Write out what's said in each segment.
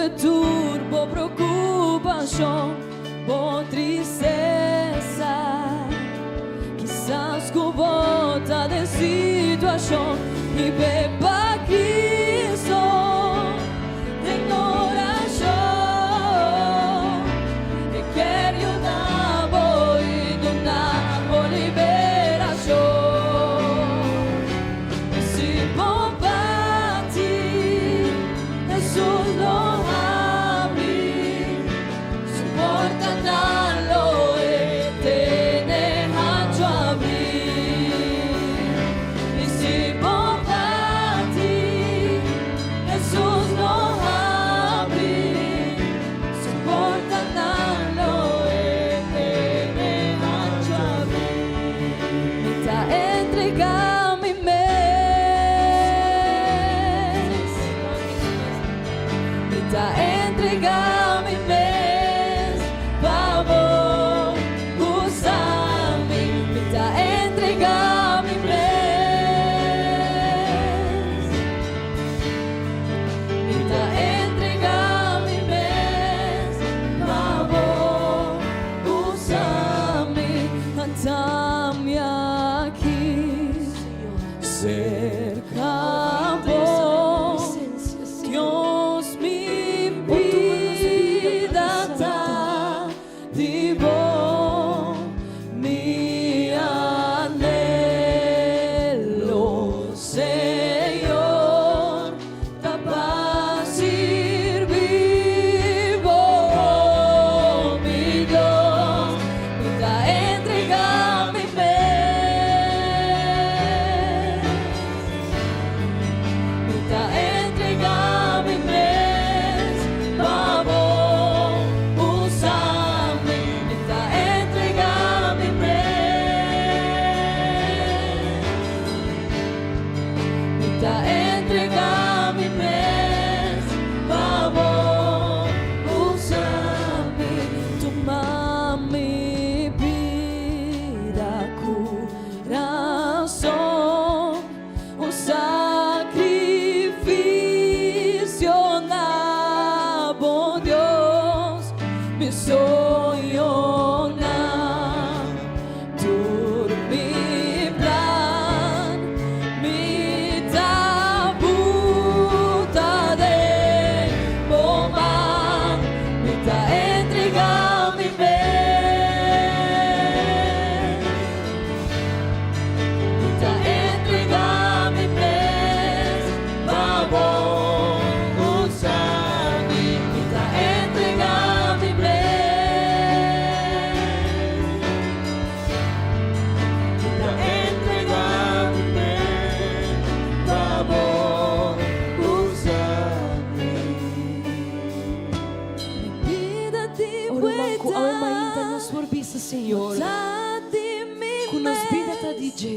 Tambe tur bo preokupashon, bo tristesa. Kisas ku bo ta den situashon hib'é pa Kristo den orashon. E kier yuda bo i duna bo liberashon. I si bo bati, Hesus lo habri su portanan, lo e tene hanchu habri. I si bo bati, Hesus lo habri su portanan, lo e tene hanchu habri. Mi ta entregá mi mes. Mi ta entregá mi mes pa bo usa mi. Mi ta entregá mi mes. Mi ta entregá mi mes pa bo usa mi. Ata mi aki serka bo. Dios, mi bida ta di bo, mi anhelo, Señor, ta pa sirbi bo, mi Dios. Mi ta entregá mi mes. Mi ta entregá mi mes pa bo usa mi. Mi ta entregá mi mes. Mi ta entregá mi mes pa bo usa mi. Tuma mi bida, kurason, un sakrifisio na bo, Dios, mi soñonan, tur mi plan, mi ta buta den bo man, mi ta entregá mi mes. Mi ta entregá mi mes pa bo usa mi. Mi ta entregá mi mes. Mi ta entregá mi mes pa bo usa mi. Mi bida di Ora man ku awe mainta nos por bisa Señor ku nos bida ta di dje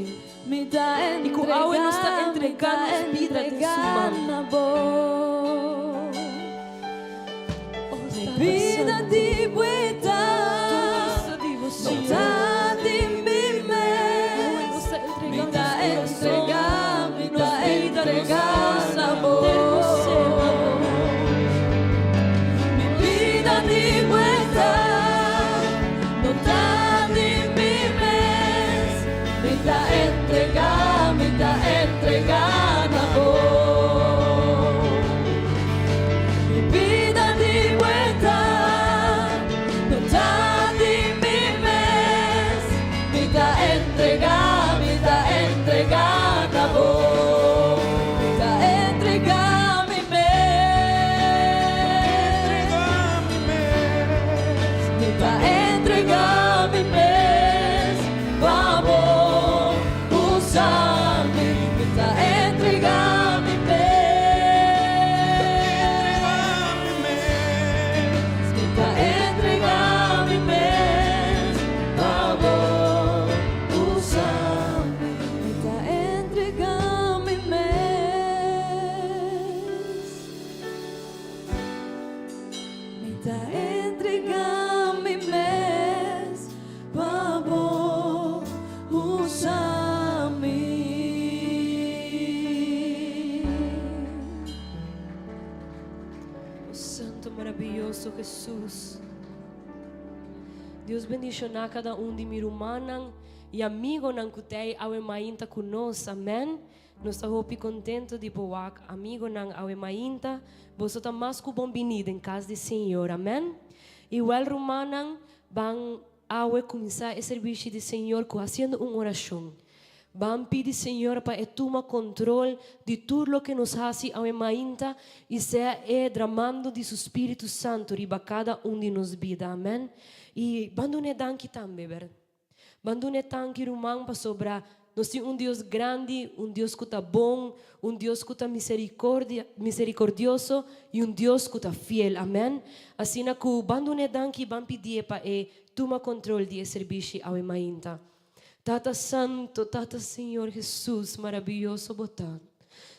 Mi ta i ku awe nos ta entregá nos bida den su man. Na bo. Oh, Mi Tata bida Santu, di bueta, tur nos ta di bo, no Señor. ta di mi Awe mes. nos ta Mi entregá ta nos kurason, entregá, mi nos ta bida, nos entregá forsa, na bo. den bo seno. Mi bida di bueta, no ta di mi mes. Mi ta entregá, mi ta entregá na bo. Mi bida di bueta, no ta di mi mes. Mi ta entregá, mi ta entregá na bo. Mi ta entregá mi mes. Mi ta entregá mi mes pa bo usa mi. Mi ta entregá. Maraviyoso Jesus. Dios bendiciona cada un di mi rumannan y amigonan cu t'ey awe mainta cu nos. Amen. Nos ta hopi contento di por wak amigonan awe mainta. Boso ta mas cu bon bini den cas di Señor. Amen. Y wel rumannan, ban awe cuminsa e servicio di Señor cu haciendo un oracion. Ban pidi Señor pa e tuma control di tur loke nos haci awe mainta y sea e dramando di su Spiritu Santo riba cada un di nos bida. Amen. Y ban duna e danki tambe, ber. Ban duna e tanki ruman pasobra nos tin un Dios grandi, un Dios cu ta bon, un Dios cu ta misericordia, misericordioso y un Dios cu ta fiel. Amen. Asina cu ban duna e danki y ban pidie pa e tuma control di e servishi awe mainta. Tata Santo, Tata Señor Jesus, maraviyoso bo ta.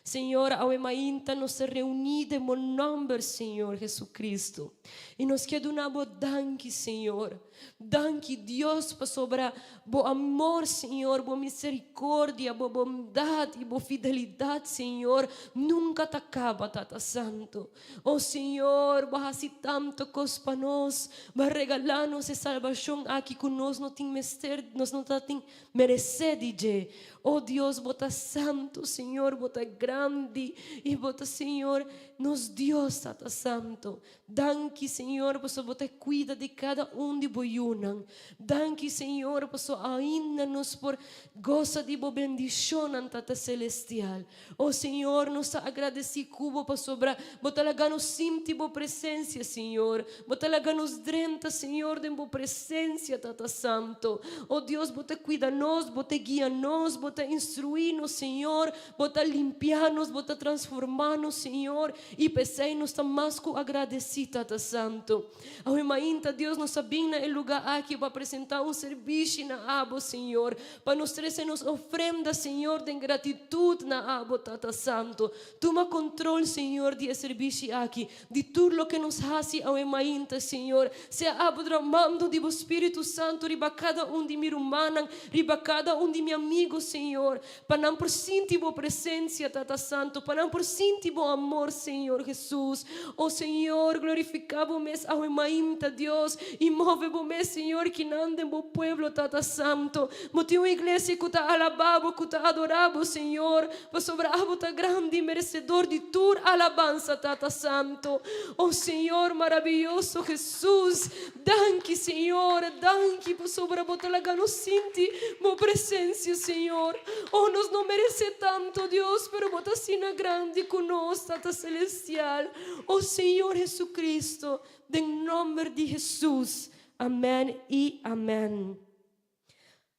Señor, awe mainta nos ta reuní den bo nomber, Señor Jesucristo. I nos ke duna bo danki, Señor. Danki, Dios, pasobra bo amor, Señor, bo misericordia, bo bondad i bo fidelidad, Señor, nunca ta caba, Tata Santo. O Señor, bo a hasi tanto kos pa nos, bo a regalá nos e salbashon aki ku nos no tin mester, nos no ta tin meresé di dje. O Dios, bo ta santu, Señor, bo ta grandi i bo ta, Señor, nos Dios, Tata Santo. Danki, Señor, pasobra bo ta kuida di kada un di bo yunan. Danki, Señor, pasobra ainda nos por gosa di bo bendishonnan, Tata Selestial. O Señor, nos ta agradeci cu Bo pasobra Bo ta laga nos sinti Bo presencia, Señor. Bo ta laga nos drenta, Señor, den Bo presencia, Tata Santo. O Dios, Bo ta cuida nos, Bo ta guia nos, Bo ta instrui nos, Señor. Bo ta limpia nos, Bo ta transforma nos, Señor. Y p'esey nos ta mas cu agradeci, Tata Santo. Awe mainta, Dios, nos a bin na e luga aki pa presenta un servishi na Abo, Señor. Pa nos trese nos ofrenda, Señor, den gratitud na Abo, Tata Santo. Tuma control, Señor, di e servishi aki, di tur loke nos haci awe mainta, Señor. Sea Abo dramando di Bo Spiritu Santo riba cada un di mi rumannan, riba cada un di mi amigo, Señor, pa nan por sinti Bo presencia, Tata Santo, pa nan por sinti Bo amor, Señor Jesus. O Señor, glorifica Bo mes awe mainta, Dios, y move Bo mes, Señor, kinan den Bo pueblo, Tata Santo. Bo tin un iglesia cu ta alaba Bo, cu ta adora Bo, Señor, pasobra Abo ta grandi y merecedor di tur alabansa, Tata Santo. O Señor maraviyoso Jesus, danki, Señor, danki pasobra Bo ta laga nos sinti Bo presencia, Señor. O nos no merece tanto, Dios, pero Bo ta asina grandi cu nos, Tata Celestial. O Señor Jesucristo, den nomber di Jesus. Amen y amen.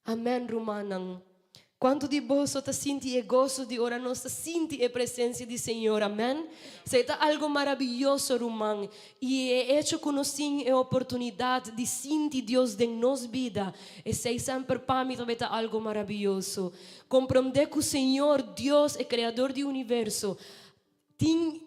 Amen rumannan. Cuanto di boso ta sinti e goso di ora nos ta sinti e presencia di Señor? Amen. Esey ta algo maraviyoso ruman. Y e hecho cu nos tin e oportunidad di sinti Dios den nos bida, esey semper pa mi tambe ta algo maraviyoso. Comprende cu Señor Dios, e creador di universo, tin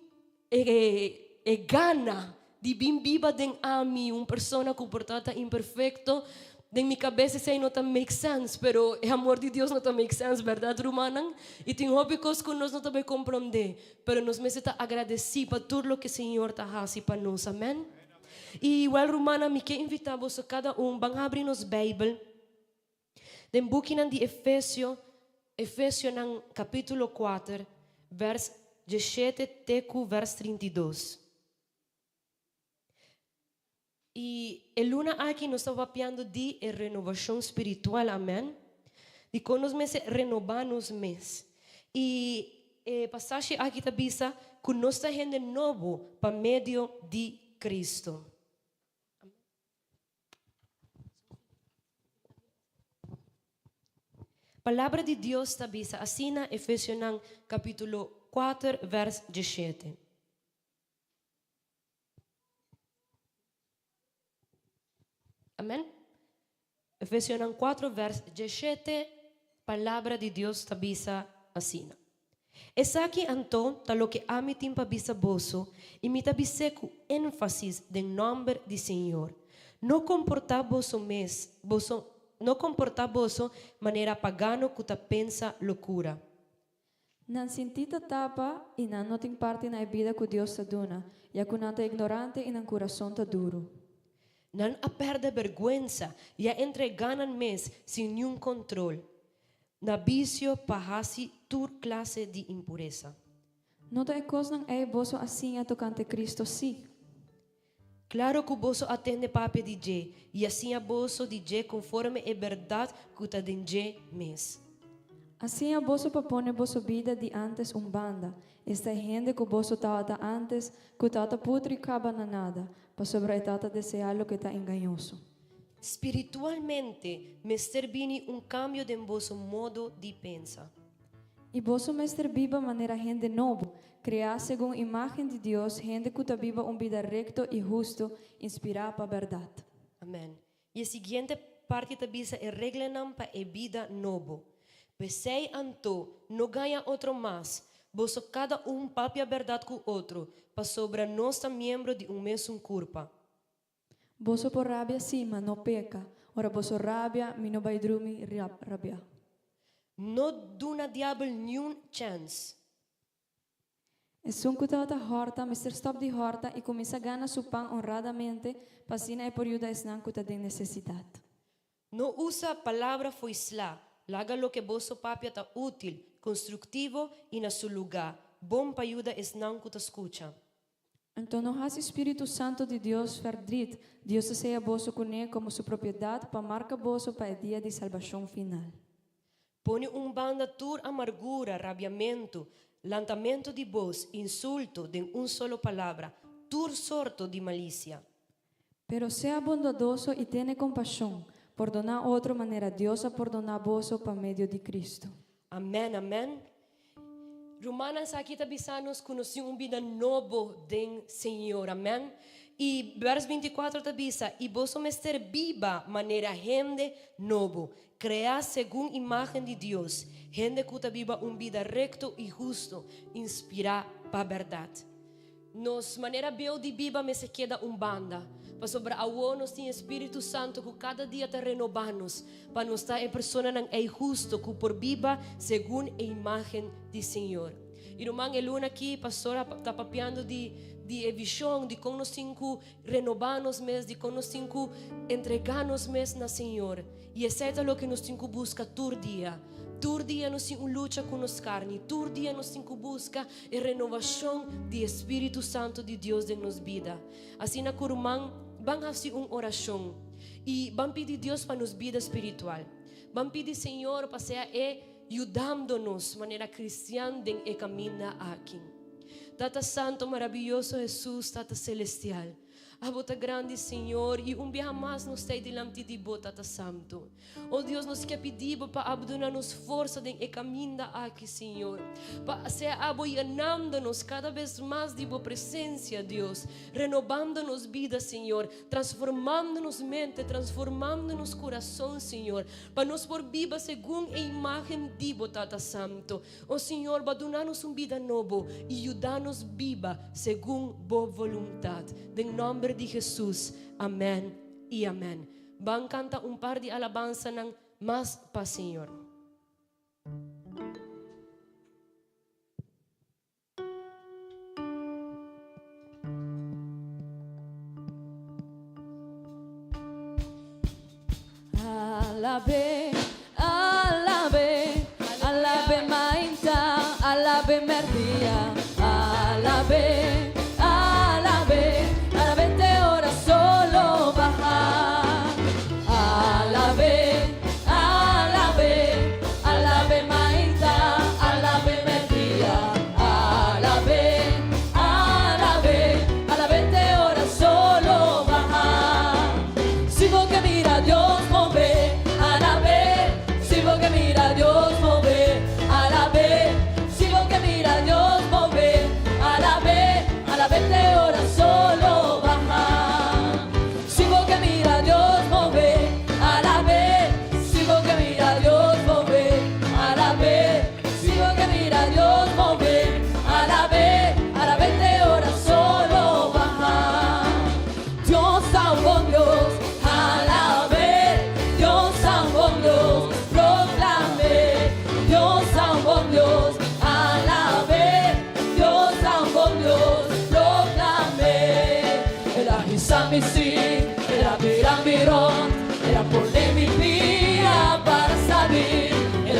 e gana di bin biba den ami, un persona cu por ta ta imperfecto. Den mi cabes esey no ta make sense, pero e amor di Dios no ta make sense, berdad rumannan? Y tin hopi cos cu nos no ta bay comprende, pero nos mester ta agradeci pa tur loke Señor ta haci pa nos, amen? Y igual rumannan, mi ke invita boso cada un, ban habri nos Bijbel Den bukinan di Efesio, Efesionan kapítulo kuater, vèrs diesshete te ku vèrs 32. I e luna aki nos ta papiando di e renovashon spiritual, amèn. Di kon nos mester renobá nos mes. I e pasashi aki ta bisa ku nos ta hende nobo pa medio di Kristu. Palabra di Dios ta bisa asina Efesionan capítulo 4 vers 17. Amen. Efesionan 4 vers 17, Palabra di Dios ta bisa asina. Esaki anto ta loke ami tin pa bisa boso, i mi ta bis'é ku énfasis den nòmber di Señor, No komportá boso mes, boso, no komportá boso manera pagano ku ta pensa lokura. Nan sintí ta tapa i nan no tin parti na e bida ku Dios ta duna, ya ku nan ta ignorante i nan kurason ta duru. Nan a pèrdè bèrgwensa i a entregá nan mes sin niun kontrol na bisio pa hasi tur klase di impuresa. No ta e kosnan ei boso a siña tokante Kristo sí. Klaro ku boso a tende papia di dje i a siña boso di dje konforme e bèrdat ku ta den dje mes. A siña boso pa pone boso bida di ántes un banda, esta e hende ku boso tabata ántes, ku tabata putri kaba na nada, pasobra e tabata deseá loke ta engañoso. Spiritualmente mester bini un kambio den boso modo di pensa. I boso mester biba manera hende nobo, kreá segun imágen di Dios, hende ku ta biba un bida rekto i hustu, inspirá pa bèrdat. Amèn. I e siguiente parti ta bisa e reglanan pa e bida nobo. P'esei anto, no gaña otro mas, boso kada un papia bèrdat ku otro, pasobra nos ta miembro di un mesun kurpa. Boso por rabia sí, ma no peka. Ora boso rabia, mi no bai drumi rabiá. No duna diabel niun chèns. Esun ku tabata hòrta mester stòp di hòrta i kuminsá gana su pan onradamente pa asina e por yuda esnan ku ta den nesesidat. No usa palabra fo'i sla, laga loke boso papia ta útil, konstruktivo i na su lugá, bon pa yuda esnan ku ta skucha. Anto no hasi Spiritu Santu di Dios ferdrit, Dios a seya boso kuné komo su propiedat pa marka boso pa e dia di salbashon final. Pone un banda tur amargura, rabiamentu, lantamentu di bos, insulto, den un solo palabra, tur sorto di malisia. Pero sea bondadoso i tene kompashon, pordoná otro manera Dios a pordoná boso pa medio di Kristu. Amèn amèn Rumannan esaki ta bisa nos ku nos tin un bida nobo den Señor amèn i bèrs 24 ta bisa i boso mester biba manera hende nobo kreá segun imágen di Dios hende ku ta biba un bida rekto i hustu inspirá pa bèrdat. Nos manera bieu di biba mester keda un banda, pasobra awor nos tin e Spiritu Santu ku kada dia ta renobá nos pa nos ta e personanan ei hustu ku por biba segun e imágen di Señor. I ruman, e luna aki pastor a ta papiando di di e vishon di kon nos tin ku renobá nos mes, di kon nos tin ku entregá nos mes na Señor. I esei ta loke nos tin ku buska tur dia. Tur dia nos tin un lucha ku nos karni. Tur dia nos tin ku buska e renovashon di e Spiritu Santu di Dios den nos bida. Asina ku ruman, ban hasi un orashon i ban pidi Dios pa nos bida spiritual. Ban pidi Señor pa sea E yudando nos manera kristian den e kaminda aki. Tata Santo marabiyoso Hesus, Tata Selestial. Abo ta grandi, Señor, i un biaha mas nos ta ei dilanti di Bo, Tata Santu. O Dios, nos ke pidi Bo pa Abo duna nos forsa den e kaminda aki, Señor. Pa sea Abo yenando nos kada bes mas di Bo presensia, Dios, renobando nos bida, Señor, transformando nos mente, transformando nos kurason, Señor, pa nos por biba segun e imágen di Bo, Tata Santu. O Señor, Bo a duna nos un bida nobo i yuda nos biba segun Bo voluntat. Den nomber di Jesus, amen i amen. Ban kanta un par di alabansanan mas pa Señor. Alab'é, alab'é, alab'é mainta, alab'é mèrdia. Alab'é, alab'é, alab'é te ora solo baha. Alab'é, alab'é, alab'é mainta, alab'é mèrdia. Alab'é, alab'é, alab'é te ora solo baha. Si bo ke mira Dios move, alab'é.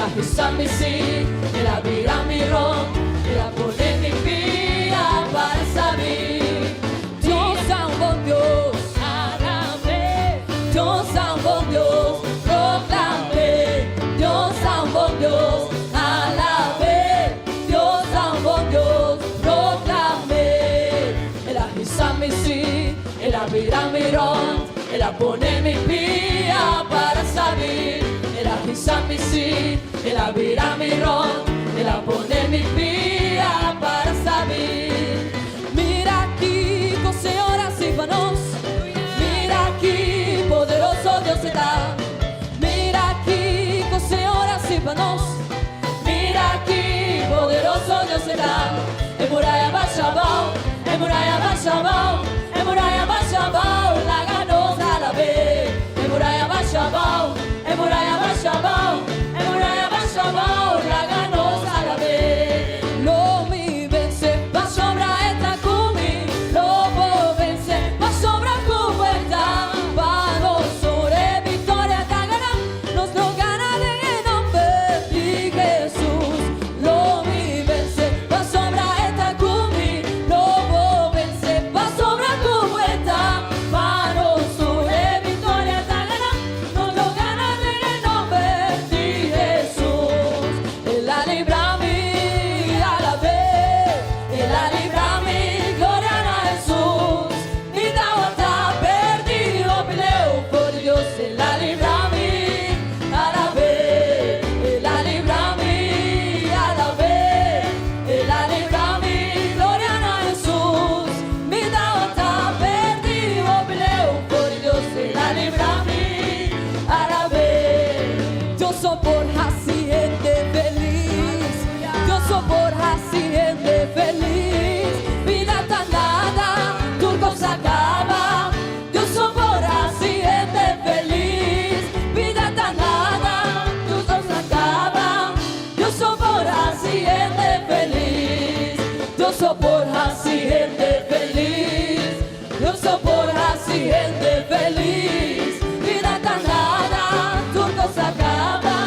El a hisa mi sí, el a bira mi rònt, el a pone mi pia para sabi. Dios ta un bon Dios, alab'é. Dios ta un bon Dios, proklam'é. Dios ta un bon Dios, alab'é. Dios ta un bon Dios, proklam'é. El a hisa mi sí, el a bira mi rònt, el a pone mi pia para sabi. El a hisa mi sí, el a bira mi rònt, el a pone mi pia para sabi. Mira kiko Señor a hasi pa nos. Mira ki poderoso Dios ta. Mira kiko Señor a hasi pa nos. Mira ki poderoso Dios ta. E muraya a basha abou, e muraya a basha abou, e muraya a basha abou, laga nos alab'é. E muraya a basha abou, e muraya a basha abou, e muraya a basha abou, laga nos alab'é. Lo mi vense, pasobra e ta ku mi, lo bo vense, pasobra ku bo ta, pa nos tur e viktoria ta ganá, nos lo gana den nòmber di Hesus. Lo mi vense, pasobra e ta ku mi, lo bo vense, pasobra ku bo ta, pa nos tur e viktoria ta ganá, nos lo gana den nòmber di Hesus. El a libra mi, alab'é, el a libra mi, gloria na Hesus. Mi tabata pèrdí, leu for di Dios, el a libra mi, alab'é, el a libra mi, alab'é, el a libra mi, gloria na Hesus. Mi tabata pèrdí, leu for di Dios, el a libra mi, alab'é. Dios por hasi hende felis. Dios por hasi hende felis. Bida ta nada, tur kos a kaba. Dios por hasi hende felis. Bida ta nada, tur kos a kaba. Dios por hasi hende felis. Dios por hasi hende felis. Dios por hasi hende felis. Bida ta nada, tur kos a kaba.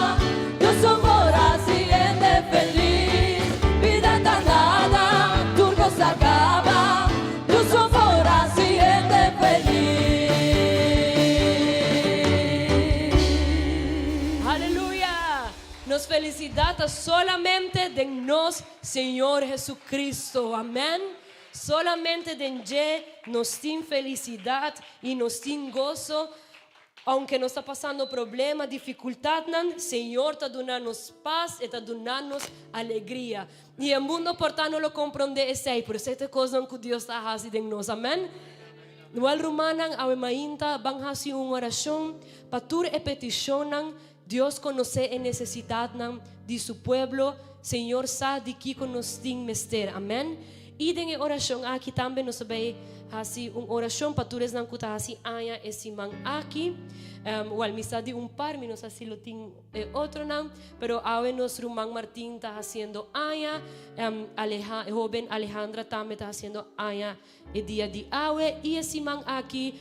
Dios por hasi hende felis. Bida ta nada, tur kos a kaba. Dios por hasi hende felis. Aleluya! Nos felisidat ta solamente den nos Señor Jesucristo. Amèn. Solamente den dje nos tin felisidat i nos tin goso. Aunke nos ta pasando problema, difikultat, Señor ta duna nos pas i ta duna nos alegria. I e mundu por ta no lo komprondé esei, pero esei ta kos ku Dios ta hasi den nos. Amèn. Wèl, rumannan, awe mainta ban hasi un orashon pa tur e petishonnan. Dios konosé e nesesidatnan di su pueblo. Señor sa di kiko nos tin mester. Amèn. I den e orashon aki tambe nos ta bai hasi un orashon pa tur esnan ku ta hasi aña e siman aki. Wèl, mi sa di un par, mi no sa si lo tin eh, otronan, pero awe nos ruman Martin ta hasiendo aña, Aleja, hóben Alejandra tambe ta hasiendo aña e dia di awe i e siman aki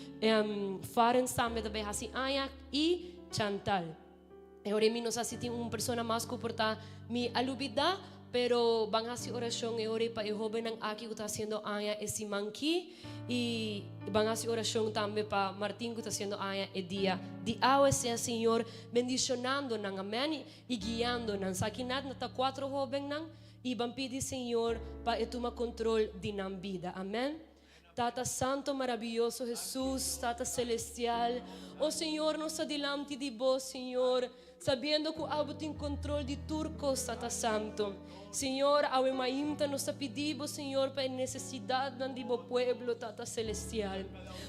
Farens tambe ta bai hasi aña i Chantal. E ora mi no sa si tin un persona mas ku por ta mi a lubidá, pero ban hasi orashon e ora pa e hóbennan aki ku ta hasiendo aña e siman ki i ban hasi orashon tambe pa Martin ku ta hasiendo aña e dia di awe. Sea Señor bendishonando nan, amèn, i guiando nan. Sakinat na ta kuater hóbennan i ban pidi Señor pa e tuma kontrol di nan bida. Amèn. Tata Santu, maravioso Hesus, Tata Selestial, o Señor, nos ta dilanti di Bo, Señor, sabiendo ku Abo tin kontrol di tur kos, Tata Santu. Señor, awe mainta nos ta pidi Bo, Señor, pa e nesesidatnan di Bo pueblo, Tata Selestial.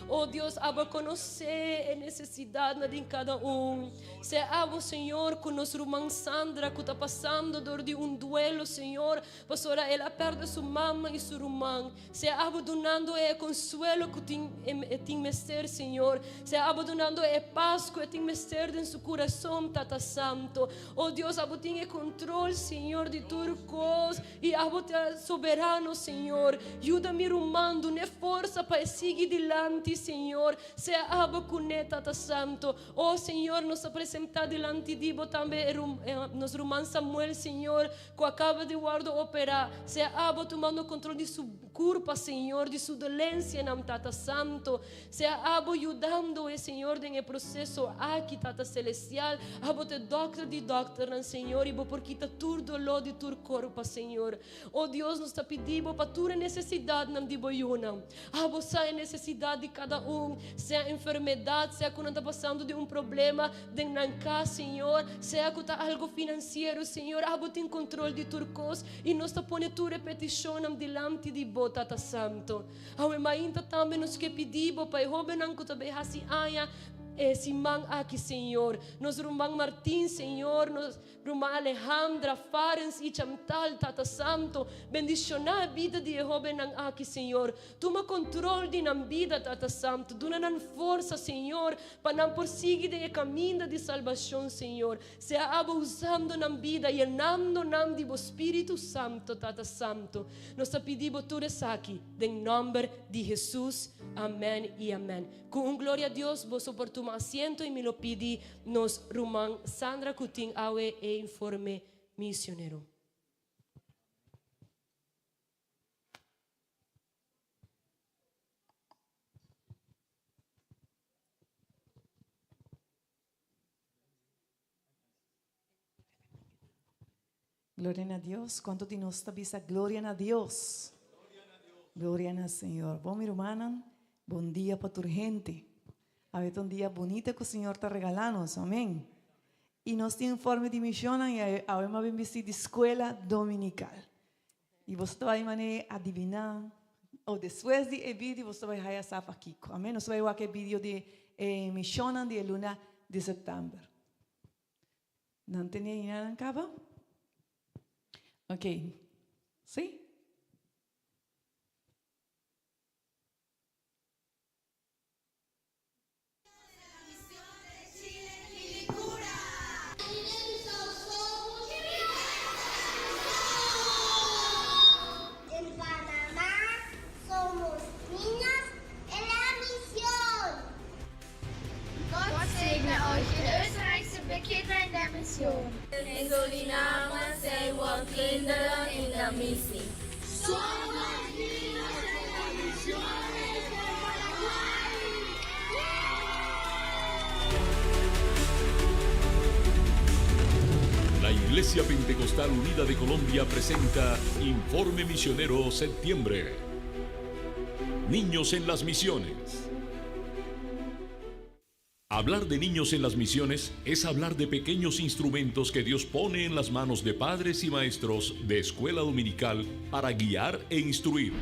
O Dios, Abo konosé e nesesidatnan di kada un. Sea Abo, Señor, ku nos ruman Sandra, ku ta pasando dor di un duelo, Señor, pasobra el a pèrdè su mama i su ruman. Sea Abo dunando e konsuelo ku tin, e tin mester, Señor. Sea Abo dunando e pas ku e tin mester den su kurason, Tata. Santo. O Dios, abo tin e control, Señor, di tur cos y abo ta soberano, Señor. Yuda mi ruman, dun'e forsa pa e sigui dilanti, Señor. Sea abo cun'e, Tata Santo. O Señor, nos ta presenta dilanti di bo tambe e nos ruman Samuel, Señor, cu a caba di wordo opera. Sea abo tumando control di su curpa, Señor, di su dolencianan, Tata Santo. Sea abo yudando e, Señor, den e proceso aki, Tata Celestial. Abo ta e dokter di dokternan, Señor, y bo por kita tur dolor di tur curpa, Señor. O Dios, nos ta pidi bo pa tur e necesidadnan di bo yunan. Abo sa e necesidad di cada un, sea enfermedad, sea cu nan ta pasando di un problema den nan cas, Señor, sea cu ta algo financiero, Señor, abo tin control di tur cos y nos ta pone tur e peticionnan dilanti di bo, Tata Santo. Awe mainta tambe nos ke pidi bo pa e hobennan cu ta bay haci aña e siman aki, Señor. Nos ruman Martin, Señor, nos. Ruman Alejandra, Farens y Chantal, Tata Santo, bendiciona e bida di e hobennan aki, Señor. Tuma control di nan bida, Tata Santo. Duna nan forsa, Señor, pa nan por sigui den e caminda di salbacion, Señor. Sea Abo usando nan bida, yenando nan di Bo Spiritu Santo, Tata Santo. Nos ta pidi Bo tur esaki, den nomber di Jesus. Amen y amen. Cu un gloria a Dios, boso por tuma asiento y mi lo pidi nos ruman Sandra cu tin awe e informe misionero. Gloria na Dios. Cuanto di nos ta bisa gloria na Dios? Gloria na Señor. Bon, mi rumannan, bon dia pa tur hende. Awe ta un dia bunita cu Señor ta regala nos. Amen. Y nos tin informe di misionnan y awe m'a bin bisti di Escuela Dominical. Y boso ta bay mane adivina o despues di e video boso ta bay haya sa pakico. Amen. Nos ta bay wak e video di e misionnan di e luna di september. Nan tene aina nan kaba? Ok. Sí? En Panamá somos niños en la misión. Gott segne euch in Österreich sind wir Kinder in der Mission. In Suriname zijn we kinderen in de missie. Somos niños en la misión desde Paraguay. La Iglesia Pentecostal Unida de Colombia presenta Informe Misionero Septiembre. Niños en las Misiones. Hablar de niños en las misiones es hablar de pequeños instrumentos que Dios pone en las manos de padres y maestros de escuela dominical para guiar e instruir.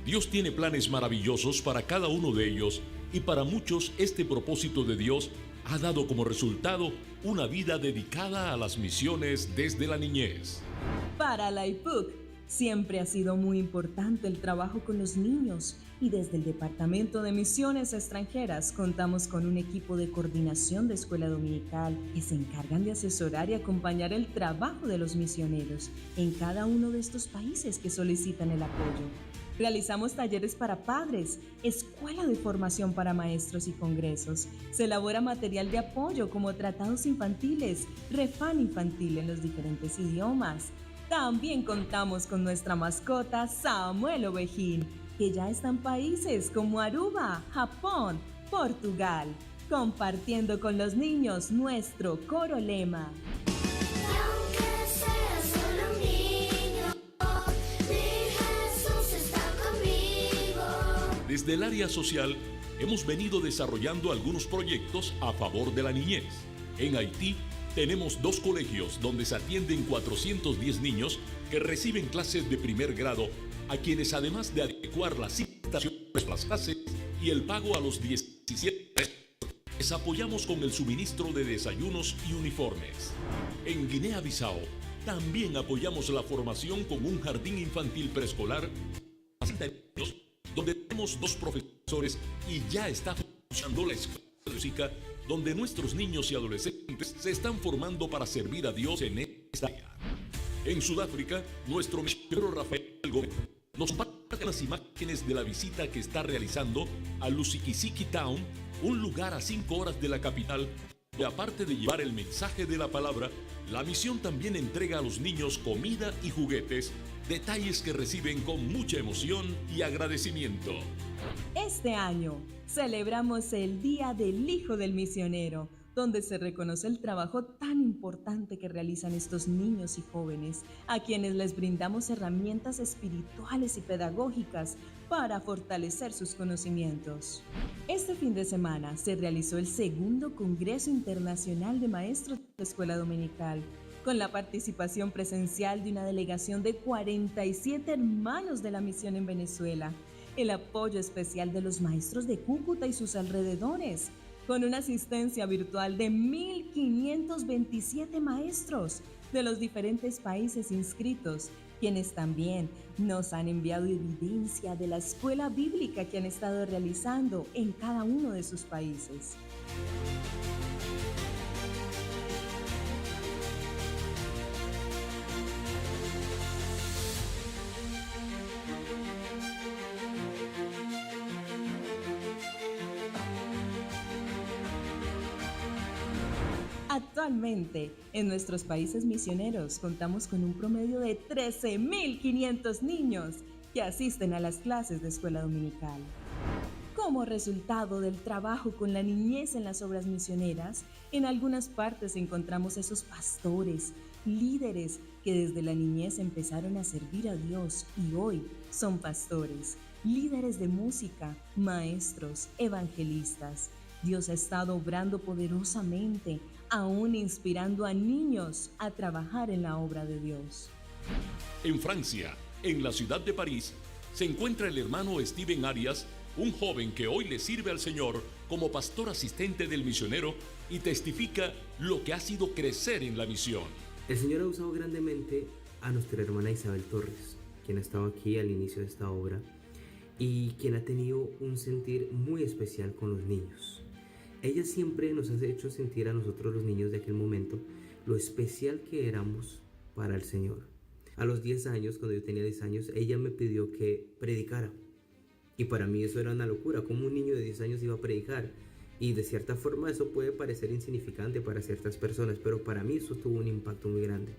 Dios tiene planes maravillosos para cada uno de ellos y para muchos este propósito de Dios ha dado como resultado una vida dedicada a las misiones desde la niñez. Para la IPUC siempre ha sido muy importante el trabajo con los niños y desde el Departamento de Misiones Extranjeras contamos con un equipo de coordinación de escuela dominical que se encargan de asesorar y acompañar el trabajo de los misioneros en cada uno de estos países que solicitan el apoyo. Realizamos talleres para padres, escuela de formación para maestros y congresos. Se elabora material de apoyo como tratados infantiles, refán infantil en los diferentes idiomas. También contamos con nuestra mascota Samuel Ovejín, que ya está en países como Aruba, Japón, Portugal, compartiendo con los niños nuestro coro lema. Y aunque sea solo un niño, mi Jesús está conmigo. Desde el área social hemos venido desarrollando algunos proyectos a favor de la niñez. En Haití tenemos dos colegios donde se atienden 410 niños que reciben clases de primer grado, a quienes además de adecuar las instalaciones, las clases y el pago a los 17 les apoyamos con el suministro de desayunos y uniformes. En Guinea-Bissau también apoyamos la formación con un jardín infantil preescolar donde tenemos dos profesores y ya está funcionando la escuela de música. donde nuestros niños y adolescentes se están formando para servir a Dios en esta área. En Sudáfrica, nuestro misionero Rafael Gómez nos comparte las imágenes de la visita que está realizando a Lusikisiki Town, un lugar a 5 horas de la capital, y aparte de llevar el mensaje de la palabra, la misión también entrega a los niños comida y juguetes, detalles que reciben con mucha emoción y agradecimiento. Este año celebramos el Día del Hijo del Misionero, donde se reconoce el trabajo tan importante que realizan estos niños y jóvenes, a quienes les brindamos herramientas espirituales y pedagógicas para fortalecer sus conocimientos. Este fin de semana se realizó el segundo Congreso Internacional de Maestros de Escuela Dominical, con la participación presencial de una delegación de 47 hermanos de la misión en Venezuela, el apoyo especial de los maestros de Cúcuta y sus alrededores, con una asistencia virtual de 1.527 maestros de los diferentes países inscritos, quienes también nos han enviado evidencia de la escuela bíblica que han estado realizando en cada uno de sus países. Actualmente, en nuestros países misioneros contamos con un promedio de 13.500 niños que asisten a las clases de escuela dominical. Como resultado del trabajo con la niñez en las obras misioneras, en algunas partes encontramos esos pastores, líderes que desde la niñez empezaron a servir a Dios y hoy son pastores, líderes de música, maestros, evangelistas. Dios ha estado obrando poderosamente, aún inspirando a niños a trabajar en la obra de Dios. En Francia, en la ciudad de París, se encuentra el hermano Steven Arias, un joven que hoy le sirve al Señor como pastor asistente del misionero y testifica lo que ha sido crecer en la misión. El Señor ha usado grandemente a nuestra hermana Isabel Torres, quien ha estado aquí al inicio de esta obra y quien ha tenido un sentir muy especial con los niños. Ella siempre nos ha hecho sentir a nosotros los niños de aquel momento lo especial que éramos para el Señor. A los 10 años, cuando yo tenía 10 años, ella me pidió que predicara. Y para mí eso era una locura, como un niño de 10 años iba a predicar. Y de cierta forma eso puede parecer insignificante para ciertas personas, pero para mí eso tuvo un impacto muy grande.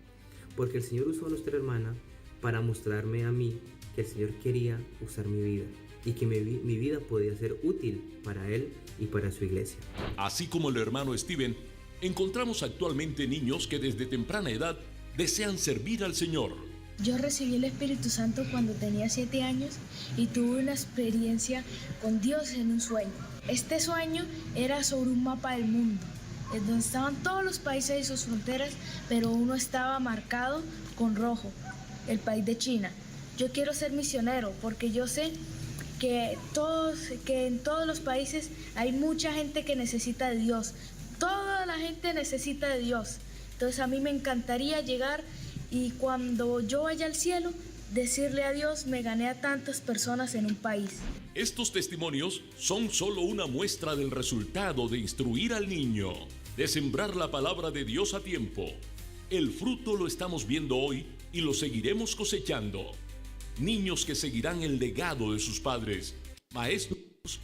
Porque el Señor usó a nuestra hermana para mostrarme a mí que el Señor quería usar mi vida y que mi, mi vida podía ser útil para Él y para su iglesia. Así como el hermano Steven, encontramos actualmente niños que desde temprana edad desean servir al Señor. Yo recibí el Espíritu Santo cuando tenía 7 años y tuve una experiencia con Dios en un sueño. Este sueño era sobre un mapa del mundo, en donde estaban todos los países y sus fronteras, pero uno estaba marcado con rojo, el país de China. Yo quiero ser misionero porque yo sé que, todos, que en todos los países hay mucha gente que necesita de Dios. Toda la gente necesita de Dios. Entonces a mí me encantaría llegar y cuando yo vaya al cielo, decirle a Dios, me gané a tantas personas en un país. Estos testimonios son solo una muestra del resultado de instruir al niño, de sembrar la palabra de Dios a tiempo. El fruto lo estamos viendo hoy y lo seguiremos cosechando. Niños que seguirán el legado de sus padres, maestros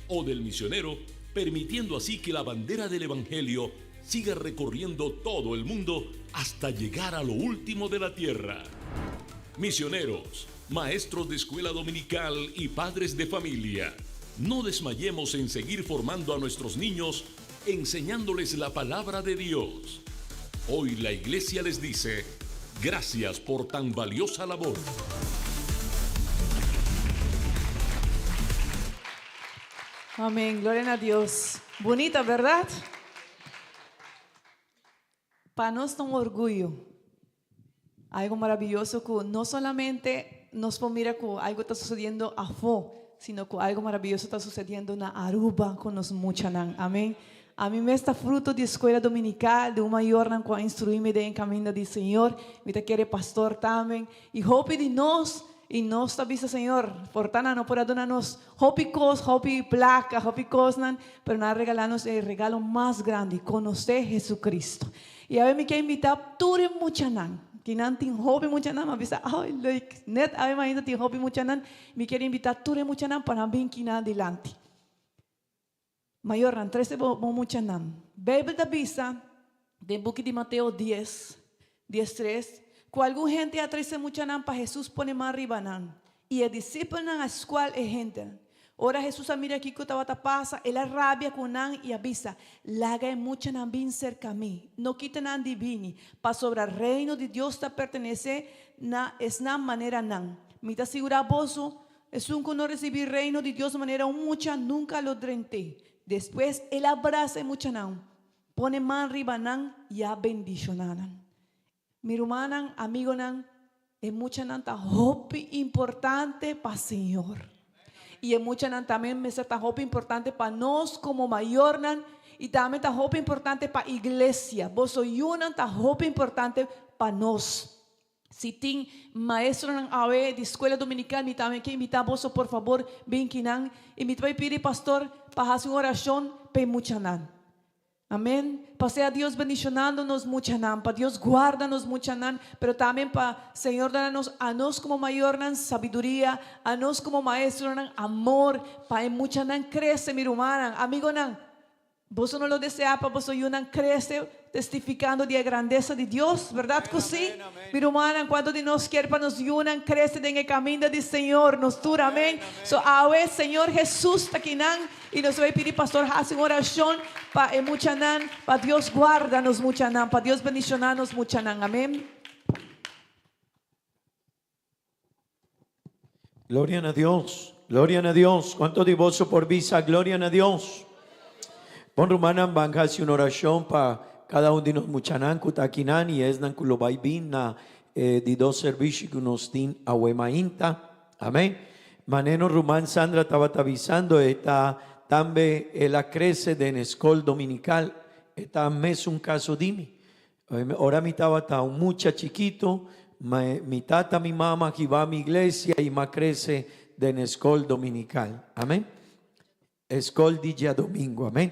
o del misionero, permitiendo así que la bandera del Evangelio siga recorriendo todo el mundo hasta llegar a lo último de la tierra. Misioneros, maestros de escuela dominical y padres de familia, no desmayemos en seguir formando a nuestros niños, enseñándoles la palabra de Dios. Hoy la iglesia les dice, gracias por tan valiosa labor. Amén. Gloria a Dios. Bunita, berdat? Pa nos ta un orguyo. Algo maravioso ku no solamente nos por mira ku algo ta susediendo afó, sino ku algo maravioso ta susediendo na Aruba ku nos muchanan. Amèn. Ami mes ta fruto di escuela dominical, di un mayornan ku a instruí mi den kaminda di Señor. Mi ta kere pastor tambe. I hopi di nos. I nos ta bisa Señor, por ta nan no por a duna nos hopi kos, hopi plaka, hopi kosnan, pero nan a regalá nos e regalo mas grandi, konosé Jesucristo. I awe mi ke invitá tur e muchanan, kinan tin hopi muchanan, mi a bisa, ay leuk, net awe mainta tin hopi muchanan, mi kier invitá tur e muchanan pa nan bin kinan dilanti. Mayornan, trese bo bo muchanan. Beibel ta bisa den buki di Mateo dies, diestres, ku algun hende a trese muchanan pa Hesus pone man riba nan, i e disipelnan a skual e hendenan. Ora Hesus a mira kiko tabata pasa, el a rabia ku nan i a bisa, Laga e muchanan bin serka mi, no kita nan di bini, pasobra Reino di Dios ta pertenesé na esnan manera nan. Mi ta sigurá boso, Esun ku no risibí Reino di Dios manera un mucha nunka lo drent'é. Despues el a brasa e muchanan, pone man riba nan i a bendishoná nan. Mi rumannan, amigonan, e muchanan ta hopi importante pa Señor. I e muchanan tambe mester ta hopi importante pa nos komo mayornan i tambe ta hopi importante pa iglesia. Boso yunan ta hopi importante pa nos. Si tin maestronan awe di Escuela Dominical mi tambe ke invita boso por fabor bin kinan y mi ta bay pidi pastor pa haci un oracion pa e muchanan. Amen. Pa sea Dios bendicionando nos muchanan, pa Dios guarda nos muchanan, pero tambe pa Señor duna nos a nos como mayornan sabiduria, a nos como maestronan amor pa e muchanan crece mi rumannan, amigonan. Boso no lo deseá pa boso yunan krese testifikando di e grandesa di Dios, bèrdat ku sí? Mi rumannan, kuantu di nos kier pa nos yunan krese den e kaminda di Señor? Nos tur, amén. So awe Señor Hesus ta kinan i nos bai pidi pastor hasi un orashon pa e muchanan, pa Dios guarda nos muchanan, pa Dios bendishoná nos muchanan, amén. Gloria na Dios, gloria na Dios. Cuanto di boso por bisa gloria na Dios? Bon rumannan, ban haci un oracion pa cada un di nos muchanan cu ta akinan y esnan cu lo bay bin na e di dos servicio cu nos tin awe mainta. Amen. Maneno ruman Sandra tabata bisando e ta tambe el a crece den escol dominical. E ta mesun caso di mi. Ora mi tabata un mucha chikito, mi tata mi mama a hiba mi iglesia i m'a krese den e skol dominikal. Amen. E skol di djadomingo. Amen.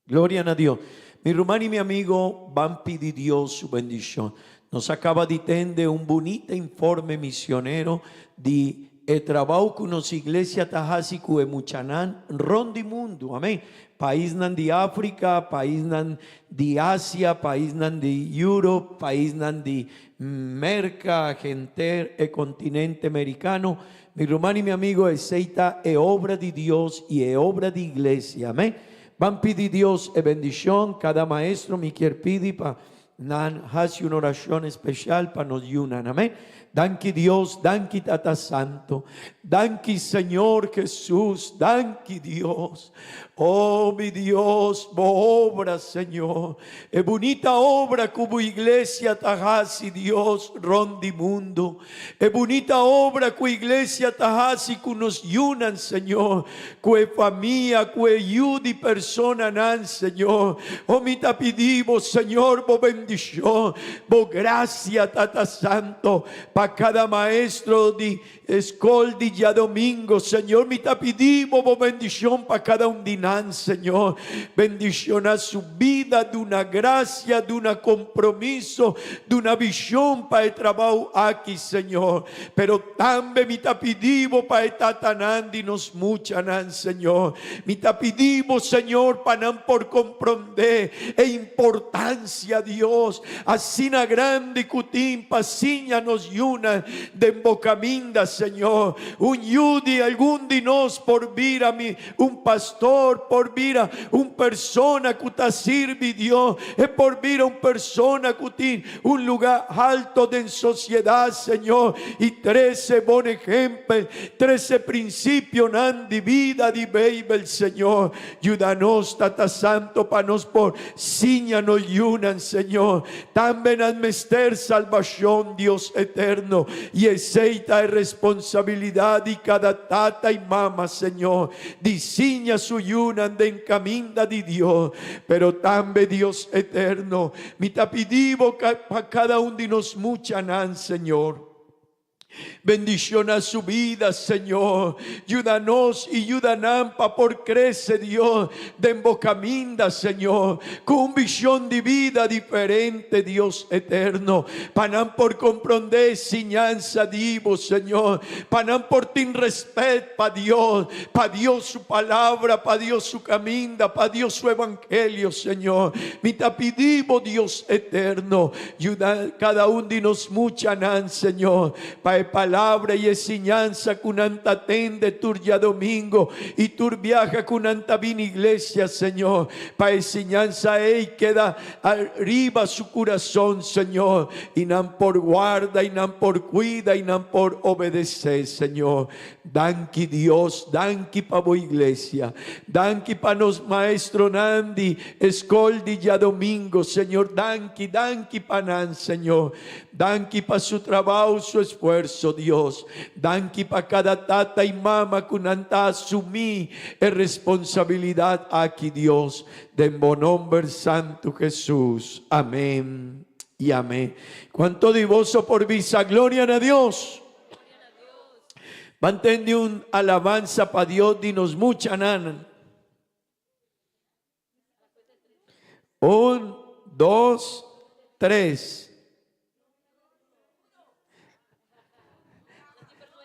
Gloria na Dios. Mi ruman i mi amigo, ban pidi Dios su bendishon. Nos a kaba di tende un bunita informe misionero di e trabou ku nos iglesia ta hasi ku e muchanan rond di mundu. Amen. Paisnan di Afrika, paisnan di Asia, paisnan di Europe, paisnan di Merka, henter e kontinente merikano. Mi ruman i mi amigo, esei ta e obra di Dios i e obra di iglesia. Amen. Ban pidi Dios e bendishon. Kada maestro mi kier pidi pa Nan hasi un orashon espeshal pa nos yunan. Amen. Danki Dios, danki Tata Santo, danki Señor Jesus, danki Dios. Oh mi Dios, bo obra Señor, e bunita obra ku bo iglesia ta hasi Dios rond di mundu, e bunita obra ku iglesia ta hasi ku nos yunan Señor, Ku e famia, ku e yu di personanan, Señor. O mi ta pidi Bo, Señor, Bo bendicion, Bo gracia, Tata Santo, pa cada maestro di escol di diadomingo, Señor. Mi ta pidi Bo Bo bendicion pa cada un di nan, Señor. Bendiciona su bida, duna gracia, duna compromiso, duna vision pa e trabao aki, Señor. Pero tambe mi ta pidi Bo pa e tatanan di nos muchanan, Señor. Mi ta pidi Bo, Señor, pa nan por comprende e importancia, Dios, asina grandi cu tin pa siña nos yunan den Bo caminda, Señor. Un yu di algun di nos por bira mi un pastor, por bira un persona cu ta sirbi Dios, e por bira un persona cu tin Un lugá halto den sosiedat, Señor, i trese bon ehempel, trese prinsipionan di bida di Beibel, Señor. Yuda nos, Tata Santo, pa nos por siña nos yunan, Señor. Tambe nan mester salbashon, Dios eterno, i esei ta e responsabilidat di kada tata i mama, Señor, di siña su yunan den kaminda di Dios. Pero tambe, Dios eterno, Mi ta pidi Bo pa kada un di nos muchanan, Señor. Bendiciona su bida, Señor. Yuda nos y yuda nan pa por crece, Dios, den bo caminda, Señor, cu un vision di bida diferente, Dios eterno, pa nan por comprende siñansa di bo, Señor, pa nan por tin respet pa Dios, pa Dios su palabra, pa Dios su caminda, pa Dios su evangelio, Señor. Mi ta pidi bo, Dios eterno, Yuda kada un di nos muchanan, Señor, pa e palabra i e siñansa ku nan ta tende tur djadomingo i tur biaha ku nan ta bini iglesia, Señor, pa e siñansa ei keda ariba su kurason, Señor, i nan por warda i nan por kuida i nan por obedesé, Señor. Danki Dios, danki pa bo iglesia, danki pa nos maestronan di eskol di djadomingo, Señor, danki, danki pa nan, Señor, danki pa su trabao, su esfuerso, Dios, danki pa kada tata i mama ku nan ta asumí e responsabilidat aki, Dios, den bo nomber santu Jesus, amen i amen. Kuanto di boso por bisa gloria na Dios? Ban tende un alabanza pa Dios di nos muchanan. Un, dos, tres.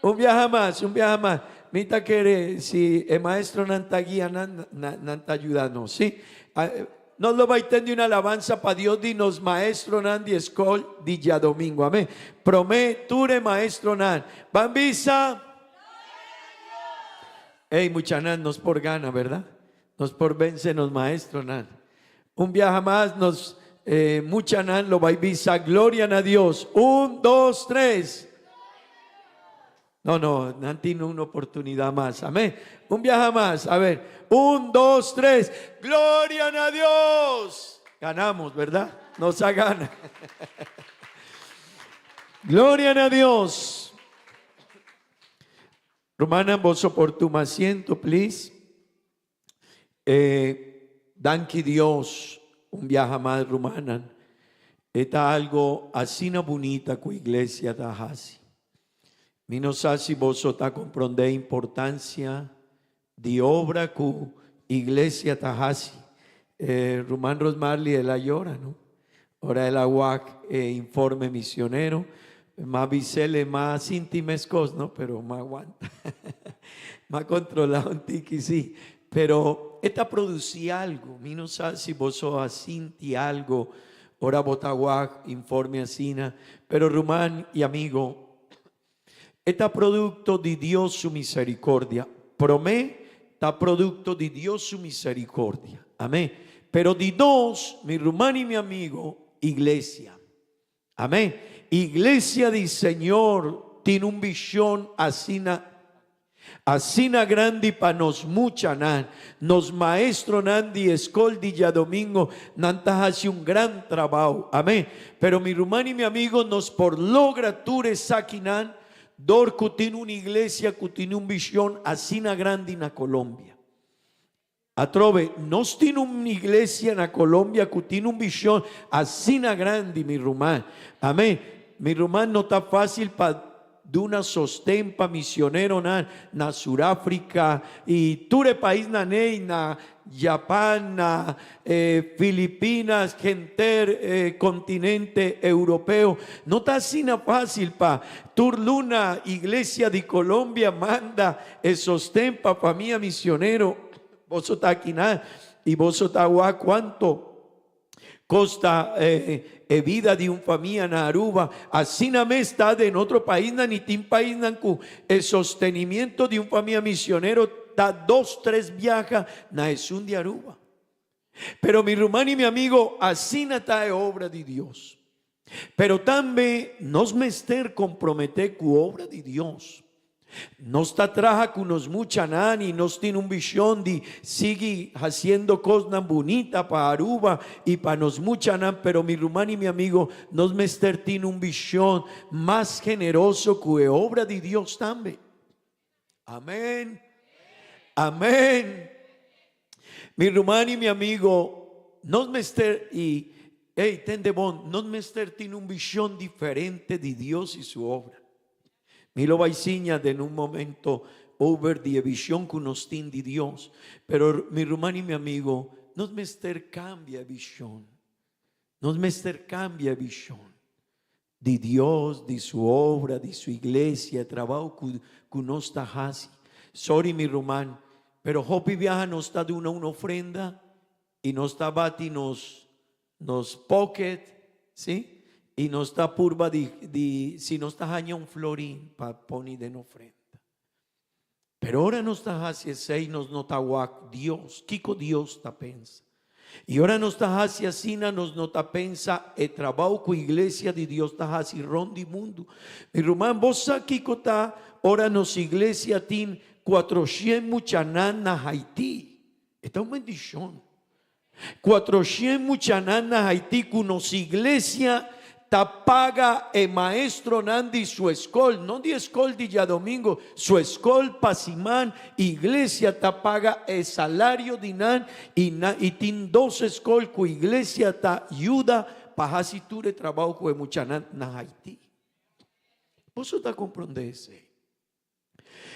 Un biaha mas, un biaha mas. Mi ta kere si e maestronan ta guia nan, nan ta yuda nos, si. Nos lo bai tende un alabanza pa Dios di nos maestronan di escol di djadomingo. Amén. Prome tur e maestronan ban bisa. Ey muchanan nos por gana, verdad? Nos por vence nos maestronan. Un biaha mas nos muchanan lo bai bisa gloria na Dios. Un, dos, tres. No, no, nan tin un oportunidad mas. Amén. Un biaha mas. A ver. Un, dos, tres. Gloria na Dios. Ganamos, ¿verdad? Nos a gana. Gloria na Dios. Rumannan, boso por tuma asiento, please. E danki Dios un biaha mas rumannan. E ta algo asina bunita ku iglesia ta hasi. Mi no sa si boso ta komprondé importansia di obra ku iglesia ta hasi. E ruman Rosmarly el a yora no. Ora el a wak e informe misionero, m'a bis'el m'a sinti meskos no, pero m'a wanta. M'a kontrolá un tiki sí. Pero e ta produsí algu. Mi no sa si boso a sinti algu ora bo ta wak informe asina. Pero ruman i amigo, e ta produkto di Dios su miserikordia. Promé ta produkto di Dios su miserikordia. Amén. Pero di dos, mi ruman i mi amigo, iglesia. Amén. Iglesia di Señor tin un vision asina Asina grandi pa nos muchanan. Nos maestronan di eskol di djadomingo, nan ta hasi un gran trabao. Amen. Pero mi ruman i mi amigo, nos por logra tur esakinan dor ku tin un iglesia ku tin un vision asina grandi na Colombia. Atrobe, nos tin un iglesia na Colombia ku tin un vision asina grandi, mi ruman. Amen. Mi ruman, no ta fácil pa duna sosten pa misioneronan na Suráfrica i tur e paisnan ei, na Japan, na Filipinas, henter e continente europeo. No ta asina fácil pa tur luna iglesia di Colombia manda E sosten pa famia misionero, boso ta akinan i boso ta wak kuanto kosta e bida di un famia na Aruba. Asina mes ta den otro paisnan i tin paisnan ku e sostenimiento di un famia misionero ta dos tres biaha na esun di Aruba. Pero mi ruman i mi amigo, asina ta e obra di Dios. Pero tambe nos mester komprometé ku obra di Dios. Nos ta traha ku nos muchanan i nos tin un vishon di sigui hasiendo kosnan bunita pa Aruba i pa nos muchanan, pero mi ruman i mi amigo, nos mester tin un vishon mas generoso ku e obra di Dios tambe. Amén. Amén. Mi ruman y mi amigo, nos mester y hey, tende bon, nos mester tin un visión diferente di Dios y su obra. Mi lo bai siña den un momento over di e vision ku nos tin di Dios. Pero mi ruman i mi amigo, nos mester cambia e vision. Nos mester cambia e vision di Dios, di su obra, di su iglesia, e trabao ku ku nos ta hasi. Sorry mi ruman, pero hopi biaha nos ta duna un ofrenda i nos ta bati nos nos pocket, si, i nos ta purba di di si nos ta haña un florin pa poni den ofrenda. Pero ora nos ta hasi esei nos no ta wak Dios, kiko Dios ta pensa. I ora nos ta hasi asina nos no ta pensa e trabou ku iglesia di Dios ta hasi rond di mundu. Mi ruman, bo sa kiko ta ora nos iglesia tin kuatroshent muchanan na Haiti? E ta un bendishon. Kuatroshent muchanan na Haiti ku nos iglesia ta paga e maestronan di su eskol, no di eskol di djadomingo, su eskol pa siman, iglesia ta paga e salario di nan i na i tin dos eskol ku iglesia ta yuda pa hasi tur e trabou ku e muchanan na Haiti. Boso ta komprondé esei?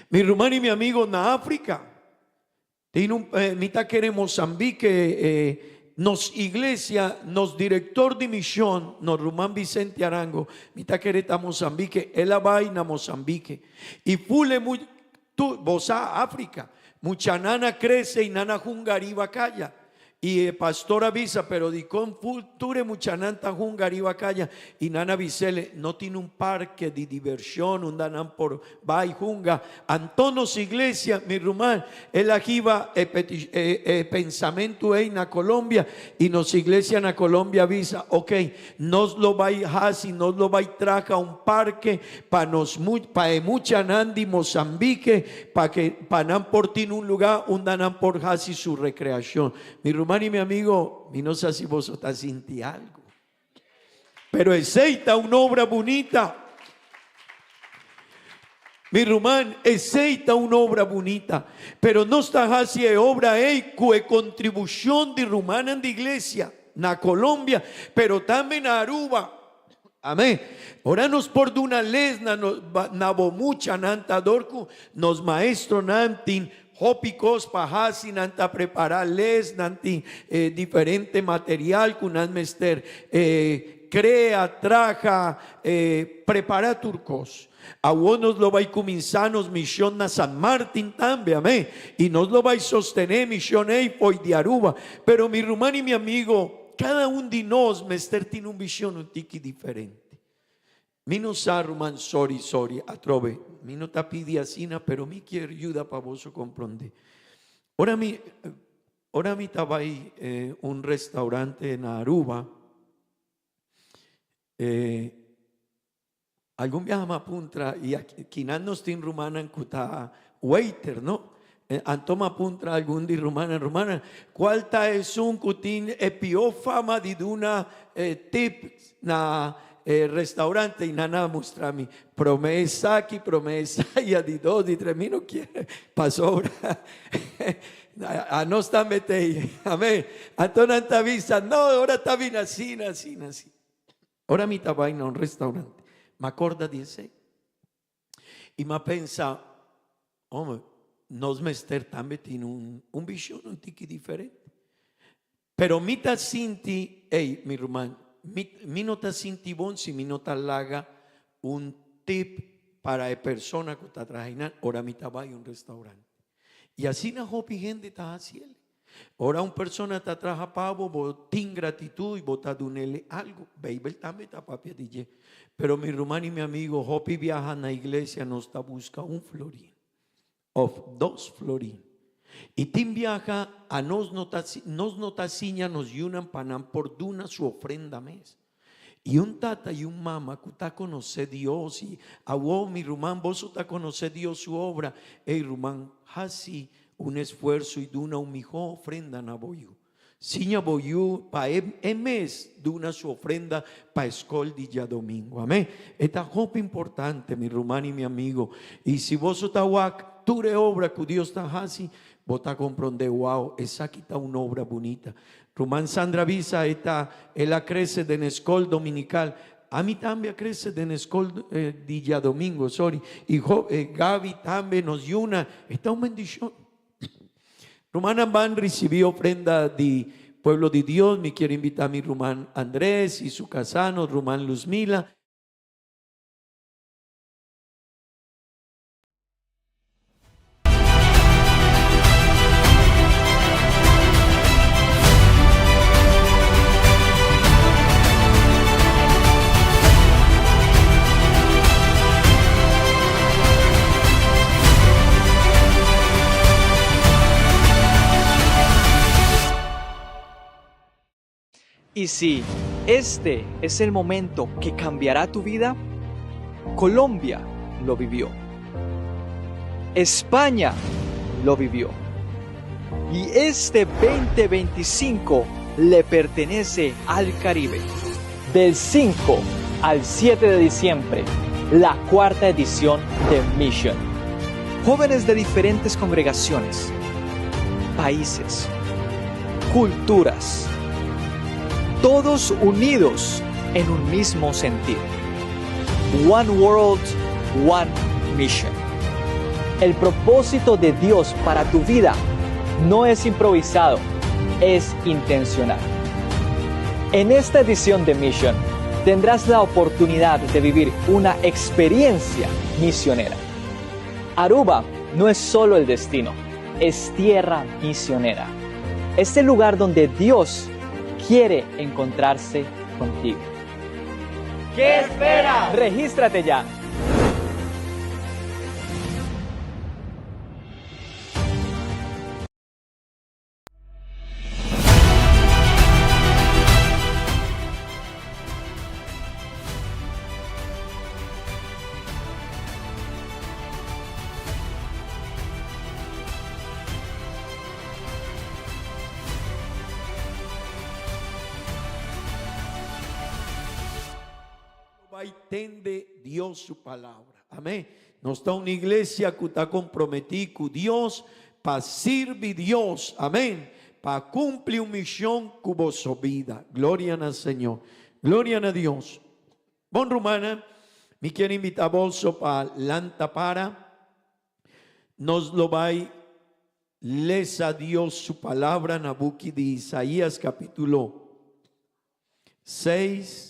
Mi ruman i mi amigo na Afrika, tin un, mi ta kere Mozambique, nos iglesia, nos director di mision, nos ruman Vicente Arango, mi ta kere ta Mozambique, el a bai na Mozambique. I ful e mu, tu, bo sa Afrika, muchanan a krese i nan a hunga riba kaya. I e pastor a bisa, Pero dikon tur e muchanan ta hunga riba kaya? I nan a bis'el, No tin un parke di divershon unda nan por bai hunga. Anto nos iglesia, mi ruman, el a hiba e e pensamentu ei na Colombia, i nos iglesia na Colombia a bisa, Oke, nos lo bai hasi, nos lo bai traha un parke pa nos pa e muchanan di Mozambique, pa ke pa nan por tin un lugá unda nan por hasi su rekreashon. Mi ruman i mi amigo, mi no sa si boso ta sinti algu, pero esei ta un obra bunita. Mi ruman, esei ta un obra bunita, pero nos ta hasi e obra ei ku e kontribushon di rumannan di iglesia na Colombia, pero tambe na Aruba. Amén. Ora nos por duna les na nos na bo muchanan ta dor ku nos maestronan tin hopi kos pa hasi, nan ta prepará les, nan tin diferente material ku nan mester krea, traha, prepará tur kos. Awor nos lo bai kuminsá nos mishon na San Martin tambe, amén. I nos lo bai sostené mishon ei fo'i di Aruba. Pero mi ruman i mi amigo, Kada un di nos mester tin un vision un tiki diferente. Mi no sa ruman sorry sorry atrobe mi no ta pidi asina pero mi kier yuda pa boso compronde. Ora mi ora mi ta bay un restaurante na Aruba Algun biaha mi a puntra, i kinan nos tin rumannan ku ta waiter, no? Anto mi a puntra algun di rumannan, Rumannan, kual ta esun ku tin e pió fama di duna tip na e restaurante? I nan a mustra mi, Promé esaki, promé esaya, di dos, di tres, mi no kier pasobra anos tambe t'ei. Amén. Anto nan ta bisa, No, ora ta bini asina, asina, asina. Ora mi ta bai na un restaurante, m'a corda di esei. I m'a pensa, Hombre, nos mester tambe tin un, un vision un tiki diferente. Pero mi ta sinti, ey, mi ruman, mi, mi no ta sinti bon si mi no ta laga un tip para e persona cu ta traha einan ora mi ta bai un restaurante. I asina hopi hende ta haci el. Ora un persona ta traha pa bo, bo tin gratitud i bo ta dun'el algu. Beibel tambe ta papia di dje. Pero mi ruman i mi amigo, hopi biaha na iglesia nos ta buska un florin of dos florin. I tin biaha anos no ta nos no ta siña nos yunan pa nan por duna su ofrenda mes. I un tata i un mama ku ta konosé Dios i awor mi ruman boso ta konosé Dios su obra, ey ruman hasi un esfuerso i duna un mihó ofrenda na bo yu. Siña bo yu pa e e mes duna su ofrenda pa e skol di djadomingo. Amén. E ta hopi importante mi ruman i mi amigo. I si boso ta wak tur e obra ku Dios ta hasi, bo ta komprondé, wow, esaki ta un obra bunita. Ruman Sandra bisa e ta el a crece den e scol dominical. Ami tambe a crece den scol di diadomingo, sorry, y Gaby tambe nos yuna, e ta un bendicion. Rumannan ban ricibi ofrenda di pueblo di Dios, mi kier invita mi ruman Andres y su casa, nos ruman Luzmila. Y si este es el momento que cambiará tu vida, Colombia lo vivió. España lo vivió. Y este 2025 le pertenece al Caribe. Del 5 al 7 de diciembre, la cuarta edición de Mission. Jóvenes de diferentes congregaciones, países, culturas, todos unidos en un mismo sentir. One World, One Mission. El propósito de Dios para tu vida no es improvisado, es intencional. En esta edición de Mission tendrás la oportunidad de vivir una experiencia misionera. Aruba no es solo el destino, es tierra misionera. Es el lugar donde Dios quiere encontrarse contigo. ¿Qué esperas? Regístrate ya. Bai tende Dios su palabra. Amén. Nos ta un iglesia cu ta comprometi cu Dios pa sirbi Dios. Amén. Pa cumpli un mision cu boso bida. Gloria na Señor. Gloria na Dios. Bon rumannan, mi kier invita boso pa lanta para. Nos lo bai lesa Dios su palabra na buki di Isaías capítulo 6.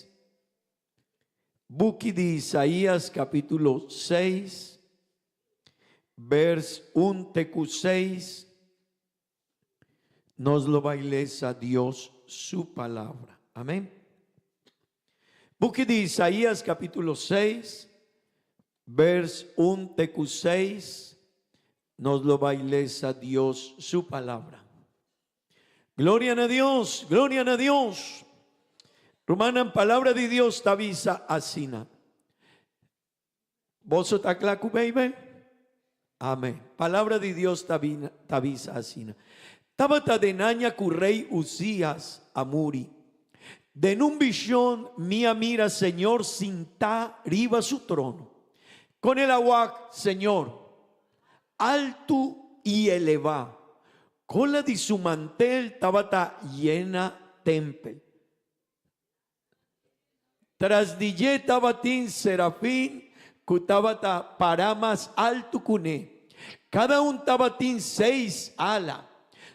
Buki di Isaías capítulo 6, vers 1 te cu 6. Nos lo bai lesa Dios su palabra. Amén. Buki di Isaías capítulo 6, vers 1 te cu 6, nos lo bai lesa Dios su palabra. Gloria na Dios, gloria na Dios. Rumannan, palabra di Dios ta bisa asina. Boso ta kla ku Beibel? Amen. Palabra di Dios ta ta bisa asina. Tabata den aña ku rei Uzías a muri. Den un bishon mi a mira Señor sintá riba su trono. Kon el a wak Señor, altu i elevá. Kola di su mantel tabata yena tempel. Tras di dje tabatin serafin ku tabata pará mas altu kuné. Kada un tabatin seis ala,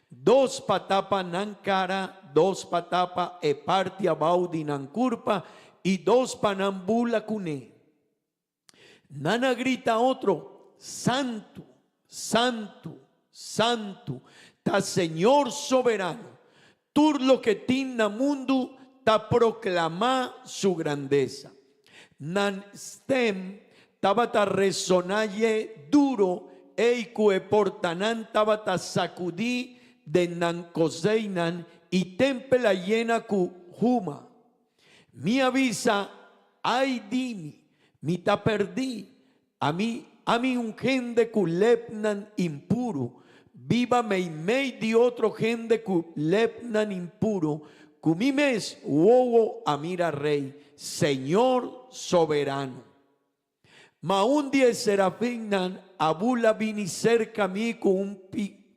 dos pa tapa nan kara, dos pa tapa e parti abou di nan kurpa i dos pa nan bula kuné. Nan a grita otro, Santu, santu, santu ta Señor Soberano! Tur loke tin na mundu ta proklamá su grandesa. Nan stem tabata resoná ye duro ei ku e portanan tabata sakudí den nan koseinan i tempel a yena ku huma. Mi a bisa, Ai di mi, mi ta perdí! Ami, ami un hende ku lepnan impuru, biba meimei di otro hende ku lepnan impuru, ku mi mes wowo a mira Rei, Señor Soberano. Ma un di e serafinnan a bula bini serka mi ku un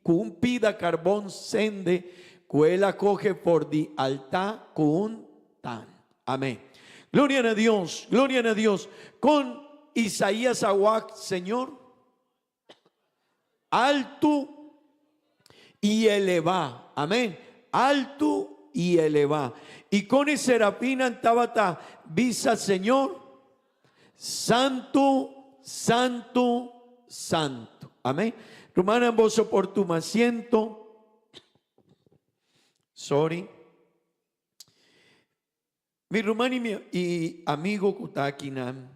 ku un pida karbon sende ku el a kohe for di altá ku un tan. Amén. Gloria na Dios, gloria na Dios. Kon Isaías a wak Señor? Altu i elevá. Amén. Altu i elevá. I kon e serafinnan tabata bisa Señor? Santu, santu, santu. Amén. Rumannan, boso por tuma asiento. Sorry. Mi ruman i mi i amigo ku ta akinan,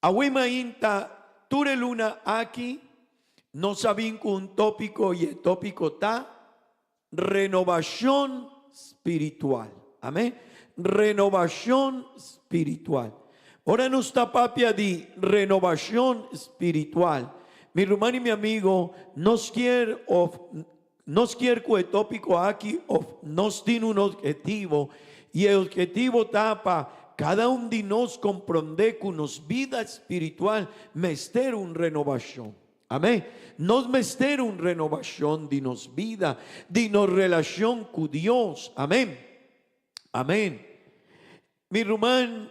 awe mainta tur e luna aki nos a bin ku un tópiko i e tópiko ta renobashon spiritual. Amén. Renobashon spiritual. Ora nos ta papia di renobashon spiritual, mi ruman i mi amigo, nos kier òf Nos kier ku e tópiko aki òf nos tin un ophetivo, i e ophetivo ta pa kada un di nos komprondé ku nos bida spiritual mester un renobashon. Amén. Nos mester un renobashon di nos bida, di nos relashon ku Dios. Amén. Amén. Mi ruman,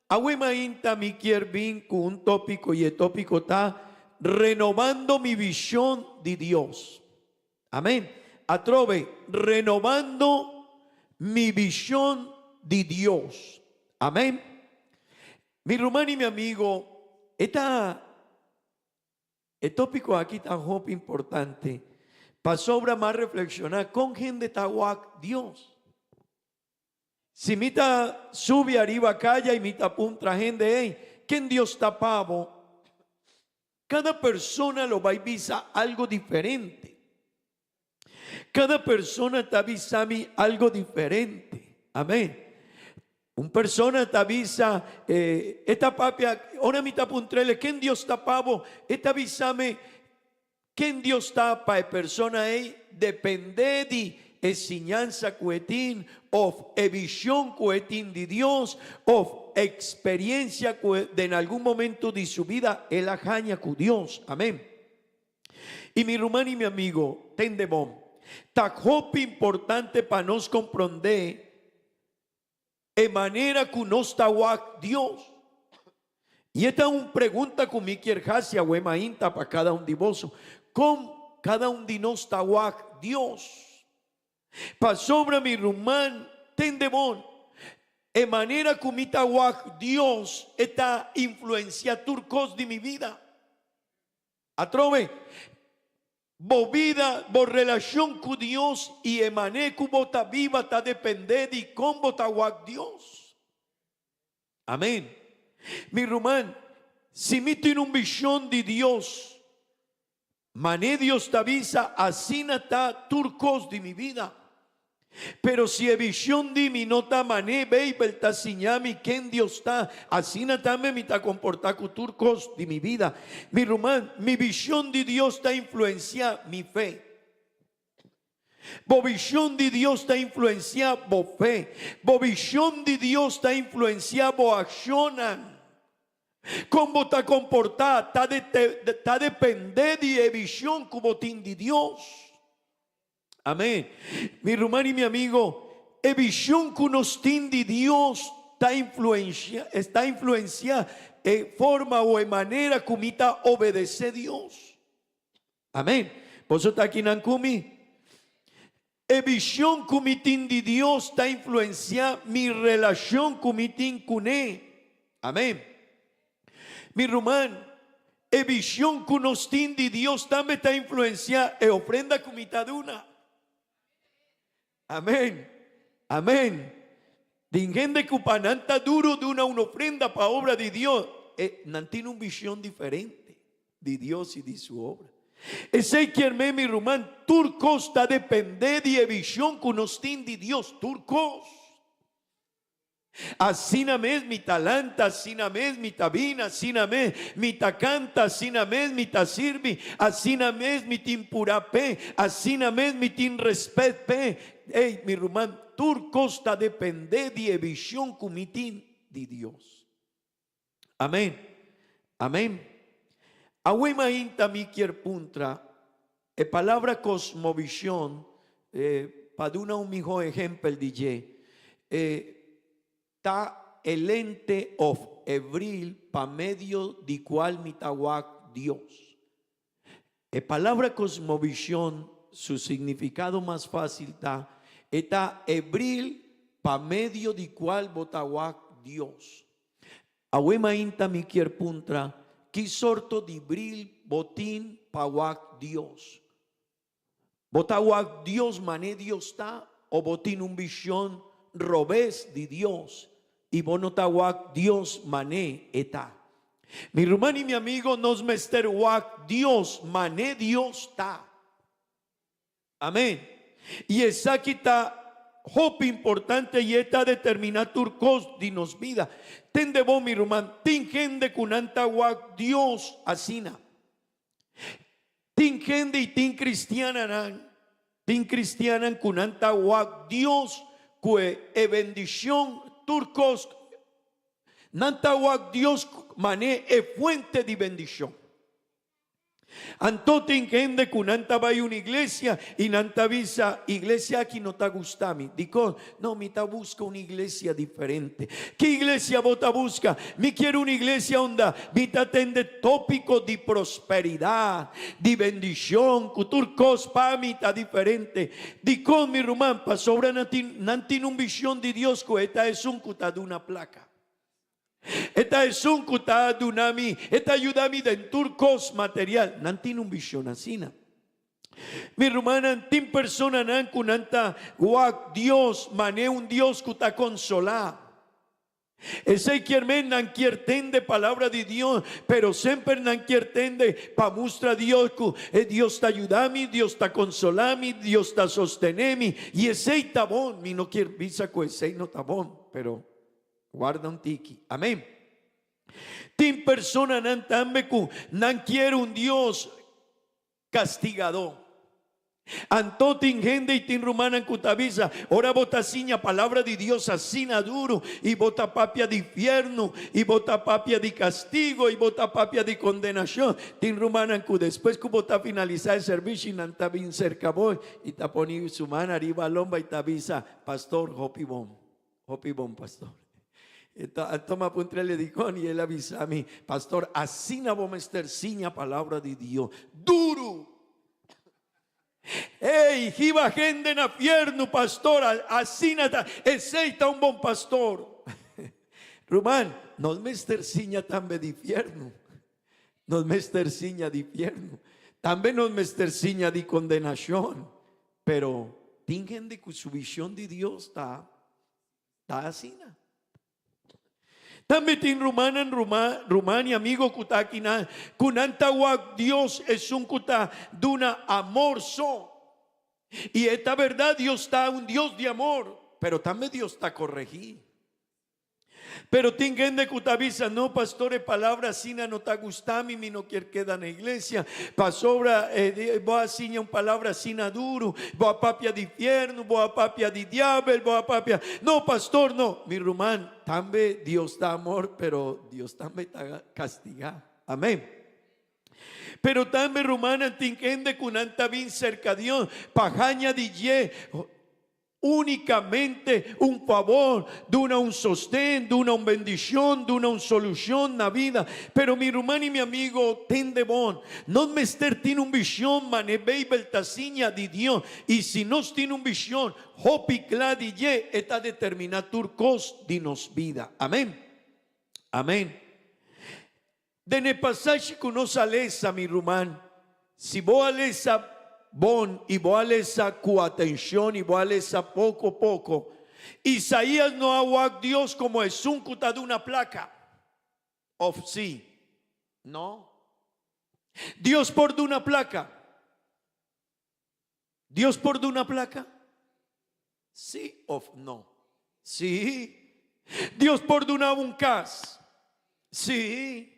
awe mainta mi kier bin ku un tópiko i e tópiko ta Renovando mi vishon di Dios. Amén. Atrobe, Renovando mi vishon di Dios. Amén. Mi ruman i mi amigo, e ta E tópiko aki ta hopi importante pasobra m'a reflekshoná kon hende ta wak Dios. Si mi ta subi ariba kaya i mi ta puntra hende, Ey, ken Dios ta pa bo? Kada persona lo bai bisa algo diferente. Kada persona ta bisa mi algo diferente. Amén. Un persona ta bisa, eh, e ta papia, ora mi ta puntrele, ken Dios ta pa bo? E ta bisa mi, ken Dios ta pa e persona ei depende di e siñansa ku e tin, of e vision ku e tin di Dios, of experiencia ku den algun momento di su bida el a haña ku Dios. Amén. I mi ruman i mi amigo, tende bon, ta hopi importante pa nos komprondé e manera ku nos ta wak Dios. I e ta un pregunta ku mi kier hasi awe mainta pa kada un di boso, Kon kada un di nos ta wak Dios? Pasobra mi ruman, tende bon, e manera ku mi ta wak Dios e ta influensiá tur kos di mi bida. Atrobe, bo bida, bo relashon ku Dios i e manera ku bo ta biba ta dependé di kon bo ta wak Dios. Amén. Mi ruman, si mi tin un bishon di Dios, manera Dios ta bisa, asina ta tur kos di mi bida. Pero si e vision di mi no ta mané Beibel ta siña mi ken Dios ta, asina tambe mi ta komportá ku tur kos di mi bida. Mi ruman, mi vision di Dios ta influensiá mi fe. Bo vision di Dios ta influensiá bo fe. Bo vision di Dios ta influensiá bo akshonnan. Kon bo ta komportá ta ta dependé di e vision ku bo tin di Dios. Amén. Mi ruman i mi amigo, e vision ku nos tin di Dios ta influencia, ta influencia e forma o e manera ku mi ta obedece Dios. Amén. Boso ta akinan ku mi? E vision ku mi tin di Dios ta influencia mi relashon ku mi tin kuné. Amén. Mi ruman, e vision ku nos tin di Dios tambe ta influensiá e ofrenda ku mi ta duna. Amén. Amén. Tin hende ku pa nan ta duru duna un ofrenda pa obra di Dios, e nan tin un vision diferente di Dios i di su obra. Esei kier men, mi ruman, tur kos ta dependé di e vision ku nos tin di Dios, tur kos. Asina mes mi ta lanta, asina mes mi ta bini, asina mes mi ta kanta, asina mes mi ta sirbi, asina mes mi tin purá p'e, asina mes mi tin rèspèt p'e. Ey, mi ruman, tur kos ta dependé di e vishon ku mi tin di Dios. Amén. Amén. Awe mainta mi kier puntra, e palabra cosmovisión, pa duna un mihó ehempel di dje, ta. ta e lente òf e bril pa medio di kual mi ta wak Dios. E palabra kosmovishon su signifikado mas fásil ta, e ta e bril pa medio di kual bo ta wak Dios. Awe mainta mi kier puntra, ki sorto di bril bo tin pa wak Dios? Bo ta wak Dios mané Dios ta o bo tin un bishon robes di Dios i bo no ta wak Dios mané e ta? Mi ruman i mi amigo nos mester wak Dios mané Dios ta. Amen. I esaki ta hopi importante i e ta determiná tur kos di nos bida. Tende bo mi ruman, tin hende ku nan ta wak Dios asina. Tin hende i tin kristiananan, tin kristiannan ku nan ta wak Dios ku e bendishon tur kos, nan ta wak Dios manera e fuente di bendishon. Anto tin hende ku nan ta bai un iglesia i nan ta bisa, Iglesia aki no ta gusta mi. Dikon? No, mi ta buska un iglesia diferente. Ki iglesia bo ta buska? Mi kier un iglesia unda mi ta tende tópiko di prosperidat, di bendishon, ku tur kos pa mi ta diferente. Dikon, mi ruman? Pasobra nan tin, nan tin un vishon di Dios ku e ta esun ku ta duna plaka. E ta esun ku ta duna mi, e ta yuda mi den tur kos material. Nan tin un vishon asina. Mi rumannan, tin personanan ku nan ta wak Dios manera un Dios ku ta konsolá. Esei kier men nan kier tende palabra di Dios, pero semper nan kier tende pa mustra Dios ku e Dios ta yuda mi, Dios ta konsolá mi, Dios ta sostené mi. I esei ta bon. Mi no kier bisa ku esei no ta bon, pero warda un tiki. Amén. Tin personanan tambe ku nan kier un Dios Kastigadó. Anto tin hende i tin rumannan ku ta bisa, Ora bo ta siña palabra di Dios asina duru i bo ta papia di fièrnu i bo ta papia di kastigo i bo ta papia di kondenashon, tin rumannan ku despues ku bo ta finalisá e servisio nan ta bin serka bo i ta pone su man ariba lomba i ta bisa, Pastor, hopi bon. Hopi bon, pastor. A toma puntra el dikon i el a bisa mi, Pastor, asina bo mester siña palabra di Dios. Duru! Ey, hiba hende na fiernu, pastor, asina ta, esey ta un bon pastor. Ruman, nos mester siña tambe di fiernu. Nos mester siña di fiernu. Tambe nos mester siña di kondenashon. Pero tin hende ku su vision di Dios ta ta asina. Tambe tin rumannan, ruma, ruman i amigo ku ta akinan, ku nan ta wak Dios esun ku ta duna amor so. I e ta bèrdat Dios ta un Dios di amor, pero tambe Dios ta korregí. Pero tin hende ku ta bisa, No, pastor, e palabra asina no ta gusta mi, mi no kier keda na iglesia, pasobra bo a siña un palabra asina duru, bo a papia di fiernu, bo a papia di diabel, bo a papia. No, pastor, no. Mi ruman, tambe Dios ta amor, pero Dios tambe ta kastigá. Amén. Pero tambe, rumannan, tin hende ku nan ta bin serka Dios pa haña di dje. Únikamente un fabor, duna un sosten, duna un bendishon, duna un solushon na bida. Pero mi ruman i mi amigo, tende bon, nos mester tin un vishon man'e Beibel ta siña di Dios, i si nos tin un vishon hopi kla di dje, e ta determiná tur kos di nos bida. Amén. Amén. Den e pasashi ku nos a lesa, mi ruman, si bo a lesa bon i bo a lesa ku atenshon i bo a lesa poko poko, Isaías no a wak Dios komo esun ku ta duna plaka. Òf sí? No. Dios por duna plaka? Dios por duna plaka? Sí òf no? Sí. Dios por duna bo un kas? Sí.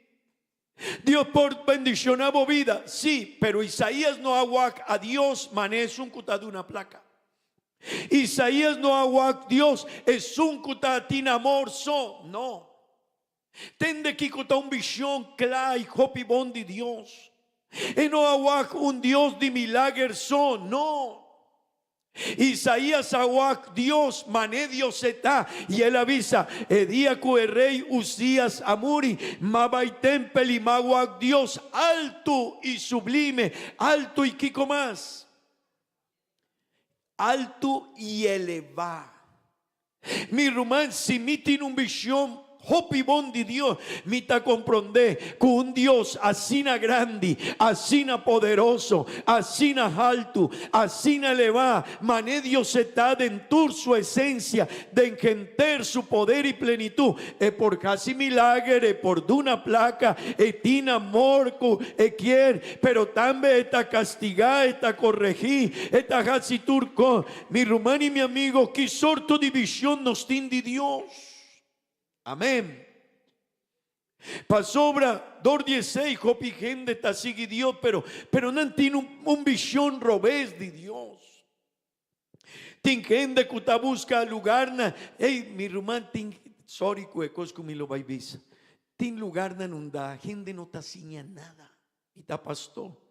Dios por bendishoná bo bida? Sí. Pero Isaías no a wak a Dios manera esun ku ta duna plaka. Isaías no a wak Dios esun ku ta tin amor so. No. Tende kiko ta un vishon kla i hopi bon di Dios. E no a wak un Dios di milager so. No. Isaías a wak Dios mané Dios e ta, i el a bisa, E dia ku e rei Uzías a muri, m'a bai tempel i m'a wak Dios altu i sublime, altu i kiko mas? Altu i elevá. Mi ruman, si mi tin un vision hopi bon di Dios, mi ta comprende cu un Dios asina grandi, asina poderoso, asina haltu, asina elevá, mané Dios e ta den tur su esencia, den henter su poder y plenitud, e por haci milager, e por duna placa, e tin amor cu e kier, pero tambe e ta castiga, e ta corregi, e ta haci tur cos. Mi ruman i mi amigo, ki sorto di vision nos tin di Dios? Amen. Pasobra dor di esei hopi hende ta sigui Dios, pero pero nan tin un un vision robes di Dios. Tin hende ku ta buska lugarnan, ey, mi ruman tin, sorry ku e kos ku mi lo bai bisa, tin lugarnan unda hende no ta siña nada. Mi ta pastor.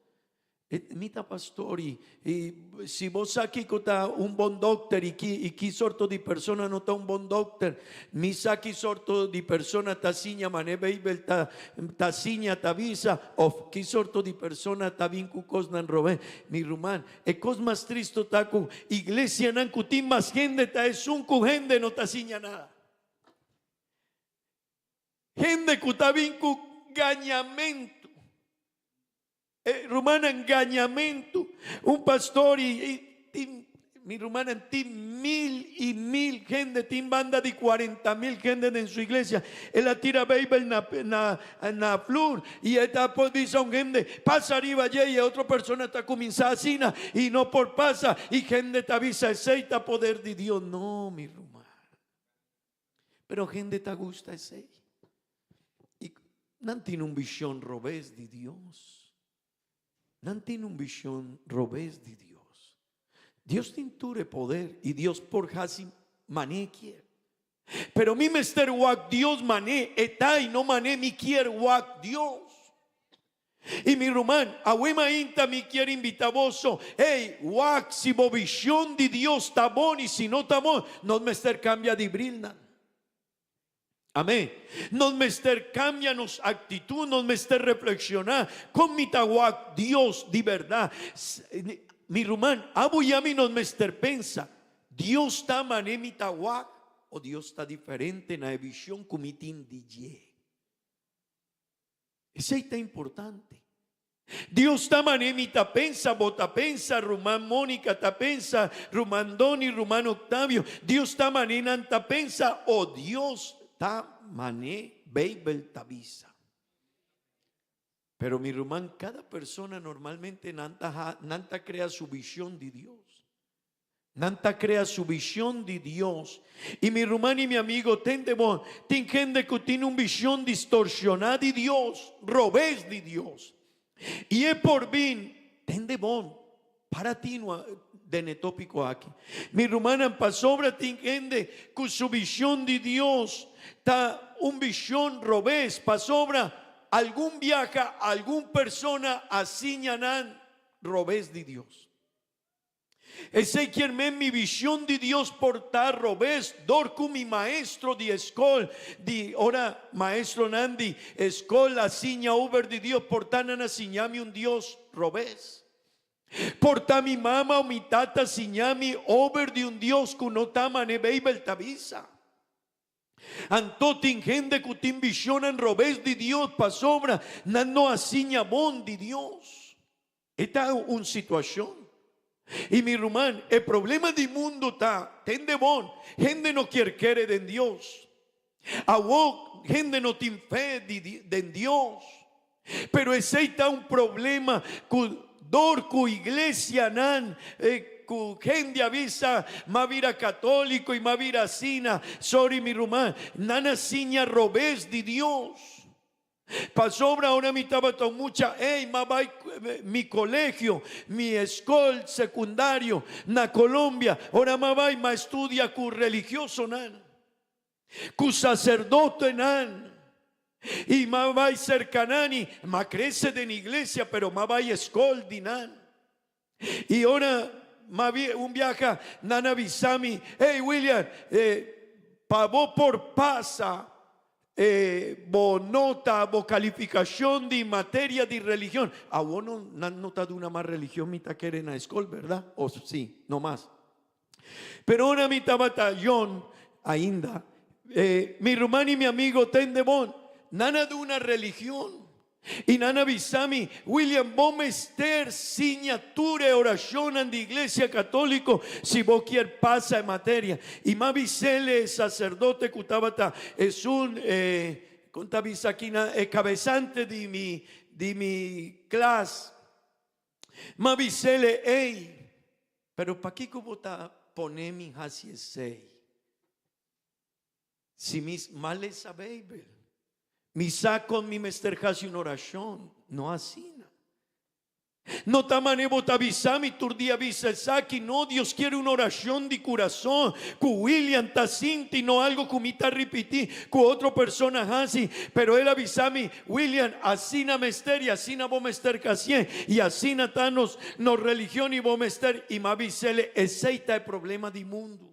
Mi ta pastor y, y si bo sa kiko ta un bon dokter y ki, y ki sorto di persona no ta un bon dokter, mi sa ki sorto di persona ta siña manera Beibel ta, ta siña, ta bisa, of ki sorto di persona ta bin ku kosnan robes. Mi ruman, e kos mas tristo ta ku iglesianan ku tin mas hende ta esun ku hende no ta siña nada. Hende ku ta bin ku gañamentu. E rumannan gañamentu. Un pastor i tin, mi rumannan tin mil i mil hende, tin banda di 40,000 hende den su iglesia. El a tira Beibel na na na flur i e ta por bisa un hende, pasa riba dje i e otro persona ta kuminsá asina i no por pasa i hende ta bisa esei ta poder di Dios. No, mi ruman. Pero hende ta gusta esei. I nan tin un vision robes di Dios. Nan tin un vision robes di Dios. Dios tin tur e poder i Dios por hasi mané e kier. Pero mi mester wak Dios mané e ta i no mané mi kier wak Dios. I mi ruman, awe mainta mi kier invita boso, hey, wak si bo vision di Dios ta bon i si no ta bon, nos mester cambia di brilnan. Amen. Nos mester cambia nos actitud, nos mester reflexiona con mi ta wak Dios di berdad. Mi ruman, abo i ami nos mester pensa, Dios ta mane mi ta wak o Dios ta diferente na e vision cu mi tin di dje? Esei ta importante. Dios ta manera mi ta pensa, bo ta pensa, ruman Monica ta pensa, ruman Donny, ruman Octavio. Dios ta manera nan ta pensa o Dios ta manera Beibel ta bisa. Pero mi ruman, cada persona normalmente nan ta, nan ta crea su vision di Dios. Nan ta crea su vision di Dios. Y mi ruman y mi amigo, tende bon, tin hende cu tin un vision distorsiona di Dios, robes di Dios. Y e por bin, tende bon, para tino den e topico aki. Mi rumannan, pasobra tin hende cu su vision di Dios ta un vision robes, pasobra algun biaha algun persona a siña nan robes di Dios. Esei kier men mi vision di Dios por ta robes dor cu mi maestro di escol di ora maestronan di escol a siña over di Dios por ta nan a siña mi un Dios robes. Por ta mi mama o mi tata siña mi over di un Dios cu no ta mane Beibel ta bisa. Anto tin hende cu tin visionnan robes di Dios pasobra nan no a siña bon di Dios. E ta un situacion. Y mi ruman, e problema di mundo ta, tende bon, hende no kier kere den Dios. Awor hende no tin fe di den Dios. Pero esey ta un problema cu dor cu iglesianan cu hende a bisa m'a bira catolico y m'a bira asina, sorry mi ruman, nan a siña robes di Dios. Pasobra ora mi tabata un mucha ey m'a bay mi colegio, mi escol secundario na Colombia, ora m'a bay m'a estudia cu religiosonan, cu sacerdotenan. Y m'a bay cerca nan y m'a crece den iglesia pero m'a bay escol di nan. Y ora. Un biaha nan a bisa mi, Hey William, pa bo por pasa bo nota, bo kalifikashon di materia di religion. Awor no, nan no ta duna mas religion mi ta kere na skol, bèrdat? O si, no mas. Pero ora mi tabata yon ainda, mi ruman i mi amigo tende bon, nan a duna religion. I nan a bisa mi, William, bo mester siña tur e orashonnan di Iglesia Katóliko si bo kier pasa e materia. I m'a bis'el e saserdote ku tabata esun, e, kon ta bisa akinan, e kabesante di mi, di mi klas. M'a bis'el, Ey, pero pakiko bo ta pone mi hasi esei? Si mi mal lesa Beibel, mi sa kon mi mester hasi un orashon, no asina. No ta manera bo ta bisa mi tur dia bisa esaki, no, Dios kier un orashon di kurason ku William ta sinti, no algo ku mi ta ripití, ku otro persona hasi, pero el a bisa mi, William, asina mester y asina bo mester hasié, y asina ta nos nos religion y bo mester, y m'a bis'el, esei ta e problema di mundu.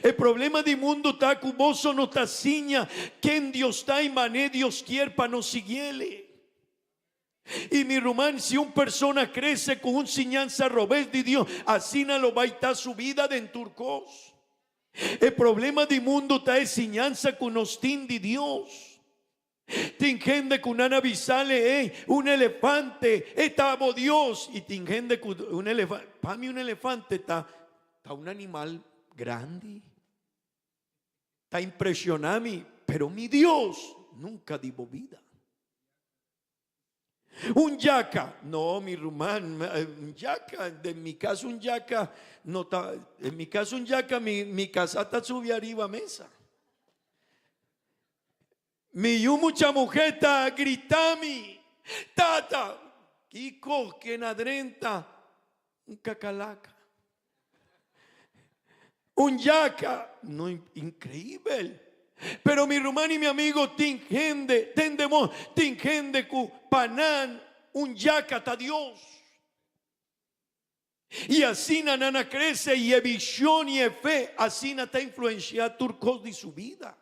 E problema di mundu ta ku boso no ta siña ken Dios ta i man'é Dios kier pa nos siguiele. I mi ruman, si un persona krese ku un siñansa robes di Dios, asina lo bai ta su bida den tur kos. E problema di mundu ta e siñansa ku nos tin di Dios. Tin hende ku nan a bisa le, Ey, un elefante, e ta bo Dios. I tin hende ku un elefante, pa mi un elefante ta ta un animal grandi. Ta impresiona mi, pero mi Dios nunca di bo bida. Un yaca, no mi ruman, un yaca, den mi cas un yaca no ta, en mi cas un yaca mi mi casa ta subi ariba mesa. Mi yu mucha muhé ta grita mi, Tata, kiko ke na drenta un kakalaka? Un yaka, no inkreibel. Pero mi ruman i mi amigo tin hende, tende bon, tin hende ku pa nan un yaka ta Dios. I asina nan a krese i e vishon i e fe asina ta influensiá tur kos di su bida.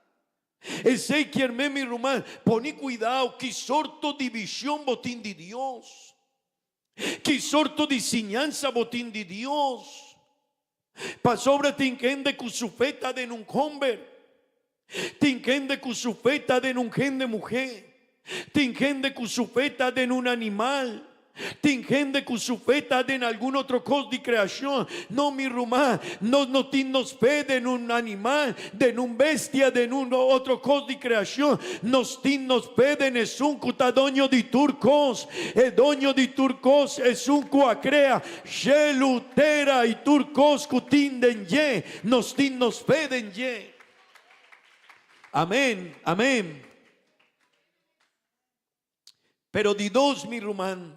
Esei kier men mi ruman, pone kuidao ki sorto di vishon bo tin di Dios. Ki sorto di siñansa bo tin di Dios. Pasobra tin hende ku su fe ta den un homber. Tin hende ku su fe ta den un hende muhé. Tin hende ku su fe ta den un animal. Tin hende ku su fe ta den algun otro kos di kreashon. No, mi ruman, nos no tin nos fe den un animal, den un bestia, den un otro kos di kreashon. Nos tin nos fe den esun ku ta doño di tur kos. E doño di tur kos, esun ku a krea shelu, tera i tur kos ku tin den dje. Nos tin nos fe den dje. Amén, amén. Pero di dos, mi ruman,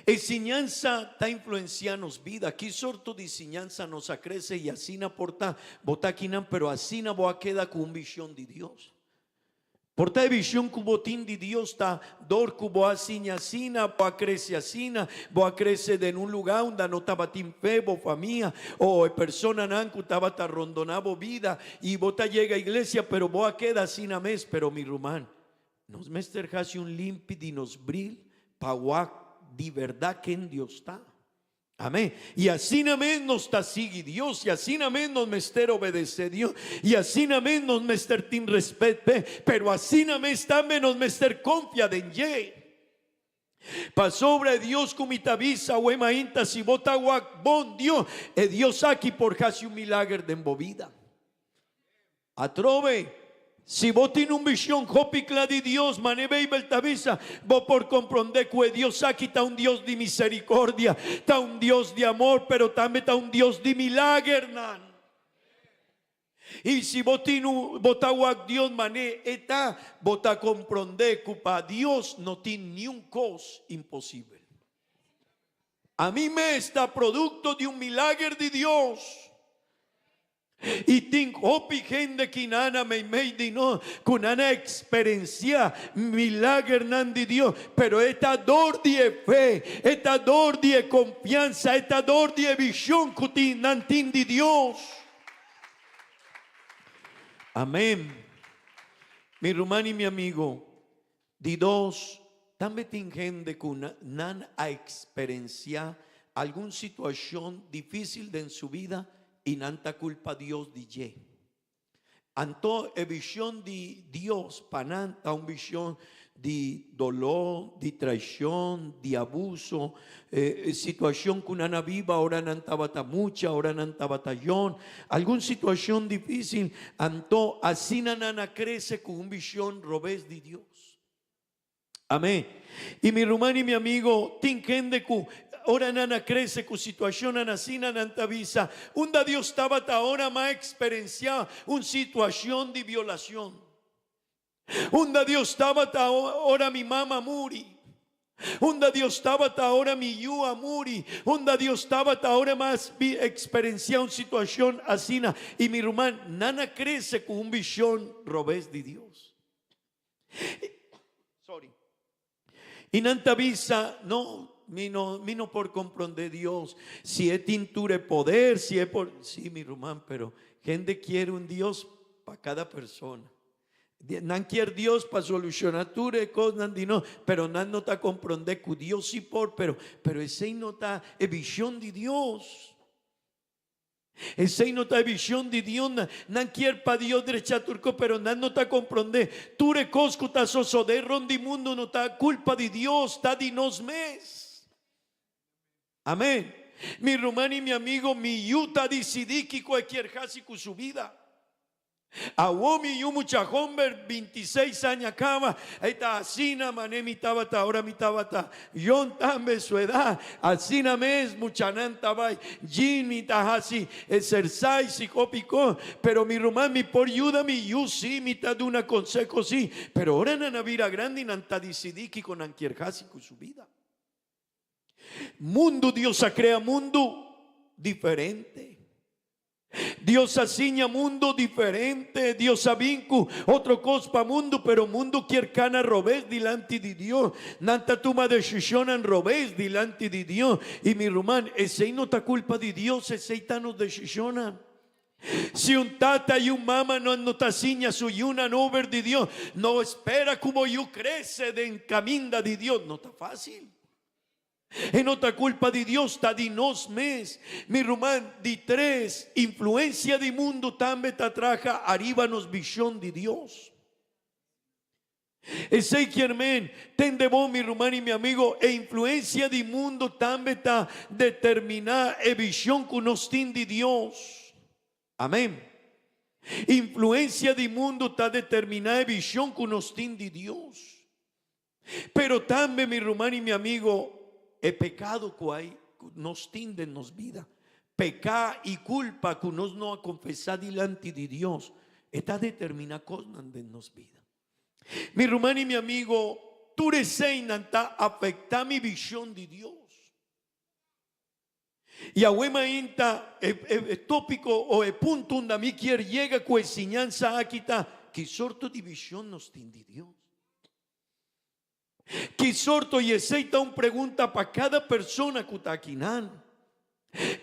e siñansa ta influenciá nos bida. Ki sorto di siñansa nos a crece i asina por ta? Bo ta akinan, pero asina bo a keda cu un vision di Dios. Por ta e vision cu bo tin di Dios ta dor cu bo a siña asina, bo a crece asina, bo a crece den un lugar unda no tabatin fe, bo famia o e personanan cu tabata rondona bo bida y bo ta yega iglesia pero bo a keda asina mes. Pero mi ruman, nos mester haci un limpi di nos bril pa wak di berdad ken Dios ta. Amén. Y asina mes nos ta sigui Dios, y asina mes nos mester obedece Dios, y asina mes nos mester tin respet p'e, pero asina mes tambe nos mester confia den dje. Pasobra e Dios cu mi ta bisa awe mainta, si bo ta wak bon Dios, e Dios aki por haci un milager den bo bida. Atrobe, si bo tin un vision hopi kla di Dios, manera Beibel ta bisa, bo por komprondé ku e Dios aki ta un Dios di miserikordia, ta un Dios di amor, pero tambe ta un Dios di milagernan. I si bo tin un, bo ta wak Dios manera e ta, bo ta komprondé ku pa Dios no tin niun kos imposibel. Ami mes ta produkto di un milager di Dios. I tin hopi hende ki nan a meimei di nos ku nan a eksperensiá milagernan di Dios, pero e ta dor di e fe, e ta dor di e konfiansa, e ta dor di e vishon ku tin nan tin di Dios. Amén. Mi ruman i mi amigo, di dos, tambe tin hende ku nan a eksperensiá algun situashon difísil den su bida i nan ta kulpa Dios di dje. Anto e vishon di Dios pa nan ta un vishon di doló, di traishon, di abuso, e situashon ku nan a biba ora nan tabata mucha, ora nan tabata yon, algun situashon difísil. Anto asina nan a krese ku un vishon robes di Dios. Amén. I mi ruman i mi amigo, tin hende ku ora nan a krese ku situashonnan asina, nan ta bisa, Unda Dios tabata ora m'a eksperensiá un situashon di violashon? Unda Dios tabata ora mi mama a muri? Unda Dios tabata ora mi yu a muri? Unda Dios tabata ora m'a eksperensiá un situashon asina? I mi ruman, nan a krese ku un vishon robes di Dios. Sorry. I nan ta bisa, No, mi no, mi no por comprende Dios. Si e tin tur e poder, si e por. Sí, mi ruman, pero hende kier un Dios pa cada persona. Nan kier Dios pa soluciona tur e cosnan di nos, pero nan no ta comprende cu Dios sí por, pero, pero esey no ta e vision di Dios. Esei no ta e vision di Dios. Nan kier pa Dios drecha tur cos, pero nan no ta comprende. Tur e cos cu ta sosode rond di mundo no ta culpa di Dios, ta di nos mes. Amen. Mi ruman y mi amigo, mi yu ta dicidi kico e kier haci cu su bida. Awor mi yu mucha homber bintiseis aña kaba, e ta asina mane mi tabata ora mi tabata yon tambe su edat, asina mes muchanan ta bai gym mi ta hasi exercise y hopi kos, pero mi ruman mi por yuda mi yu si, mi ta duna conseho si, pero ora nan a bira grandi nan ta dicidi kiko nan kier hasi ku su bida. Mundu Dios a crea mundu diferente. Dios a siña mundo diferente, Dios a bin cu otro cos pa mundo, pero mundo kier cana robes dilanti di Dios. Nan ta tuma decisionnan robes dilanti di Dios. Y mi ruman, esey no ta culpa di Dios, esey ta nos decisionnan. Si un tata y un mama no no ta siña su yunan over di Dios, no espera cu bo yu crece den caminda di Dios, no ta facil. E no ta culpa di Dios, ta di nos mes. Mi ruman, di tres, influencia di mundo tambe ta traha ariba nos vision di Dios. Esey kier men, tende bon mi ruman y mi amigo, e influencia di mundo tambe ta determina e vision cu nos tin di Dios. Amen. Influencia di mundo ta determina e vision cu nos tin di Dios. Pero tambe, mi ruman y mi amigo, e pecado cu hay, cu nos tin den nos bida, peca y culpa cu nos no a confesa dilanti di Dios, e ta determina cosnan den nos bida. Mi ruman y mi amigo, tur eseynan ta afecta mi vision di Dios. Y awe mainta e, e, e tópico o e punto unda mi kier yega cu e siñansa aki ta, ki sorto di vision nos tin di Dios? Ki sorto, y esey ta un pregunta pa cada persona cu ta akinan.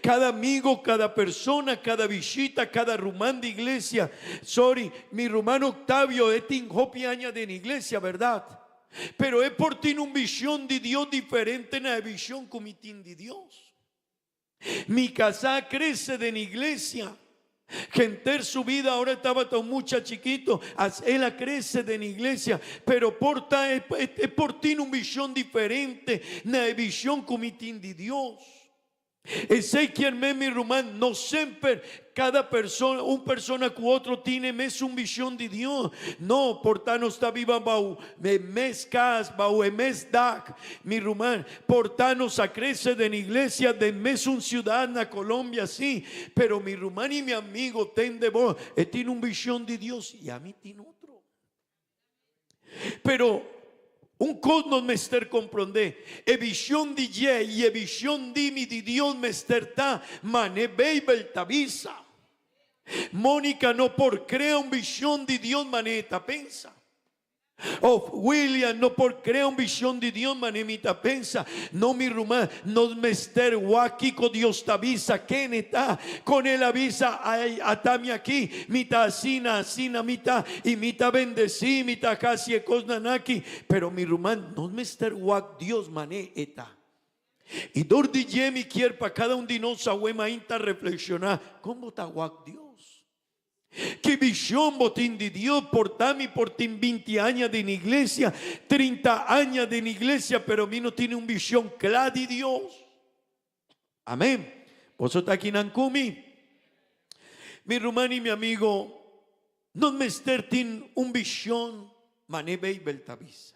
Cada amigo, cada persona, cada bishita, cada ruman di iglesia. Sorry, mi ruman Octavio e tin hopi aña den iglesia, verdad? Pero e por tin un vision di Dios diferente na e vision cu mi tin di Dios. Mi casá a crece den iglesia. Henter su vida ora e tabata un mucha chikito, as el a crece den iglesia, pero por ta e, e por tin un vision diferente na e vision cu mi tin di Dios. Esey kier men mi ruman, no semper cada persona, un persona cu otro tin e mesun vision di Dios. No, por ta nos ta biba bou e mes cas, bou e mes dak, mi ruman. Por ta nos a crece den iglesia den mesun ciudad na Colombia, si, pero mi ruman y mi amigo tende bo, e tin un vision di Dios y ami tin otro. Pero un kos nos mester komprondé, e vishon di dje i e vishon di mi di Dios mester ta mane Beibel ta bisa. Monica no por crea un vision di Dios mane e ta pensa. Of William no por crea un vision di Dios mane mi ta pensa. No mi ruman, nos mester wak kico Dios ta bisa, ken e ta, con el a bisa, ay ata mi aki, mi ta asina, asina mi ta, y mi ta bendeci, mi ta haci e cosnan aki. Pero mi ruman, nos mester wak Dios mane e ta. Y dor di dje mi kier pa cada un di nos awe mainta reflexiona, con bo ta wak Dios? Ki vision bo tin di Dios? Por ta mi por tin binti aña den iglesia, trinta aña den iglesia, pero mi no tin un vision cla di Dios. Amen. Boso ta akinan cu mi? Mi ruman y mi amigo, nos mester tin un vision mane Bijbel ta bisa.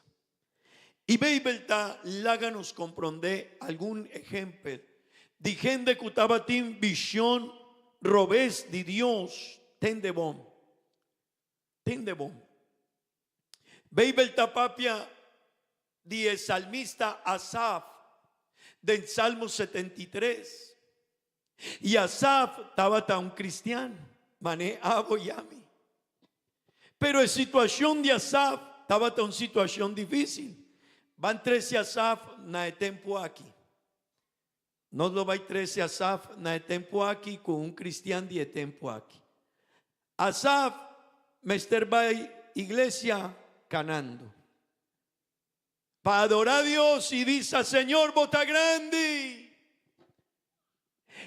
Y Bijbel ta laga nos comprende algun ehempel di hende cu tabatin vision robes di Dios. Tende bon. Tende bon. Bijbel ta papia di e salmista Asaf den Salmo 73. Y Asaf tabata un cristian, mane abo y ami. Pero e situacion di Asaf tabata un situacion dificil. Ban trece Asaf na e tempo aki. Nos lo bay trece Asaf na e tempo aki cu un cristian di e tempo aki. Asaf mester bay iglesia canando. Pa adora Dios y bisa, Señor, bo ta grandi.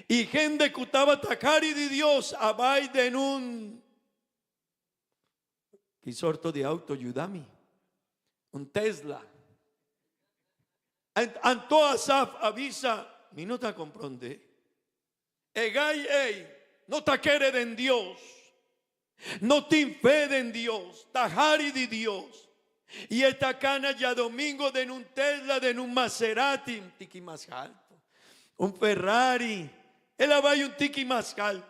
Y hende cu tabata cari di Dios a bay den un Ki sorto di auto yuda mi? Un Tesla. Anto Asaf a bisa, Mi no ta comprende. E gai ei no ta kere den Dios, no tin fe den Dios, ta hari di Dios. I e ta kana djadomingo den un Tesla, den un Maserati, un tiki mas haltu, un Ferrari, el a bai un tiki mas haltu.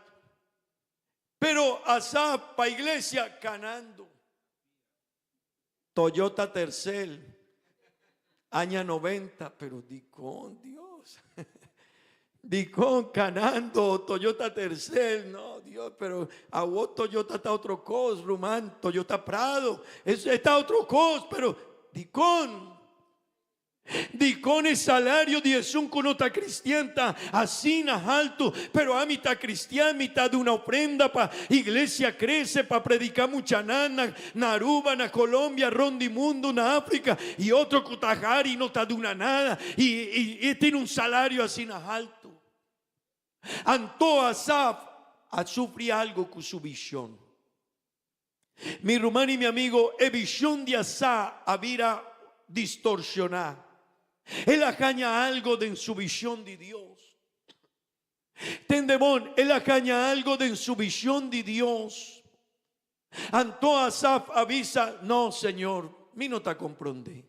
Pero a sa pa iglesia kanando. Toyota Tercel, aña 90, pero dikon Dios? Dikon kanando Toyota Tercel? No, Dios, pero awo Toyota ta otro kos, ruman, Toyota Prado, es, ta otro kos, pero dikon? Dikon e salario di esun ku no ta kristian ta asina haltu, pero ami ta kristian, mi ta duna ofrenda pa iglesia krese, pa prediká muchanan na na Aruba, na Colombia, rond di mundu, na Afrika, i otro ku ta hari no ta duna nada i i e tin un salario asina haltu. Anto Asaf a sufri algu ku su vishon. Mi ruman i mi amigo, e vision di Asá a bira distorsioná. El a haña algo den su vision di Dios. Tende bon, el a haña algo den su vision di Dios. Anto Asaf a bisa, No, Señor, mi no ta comprendé.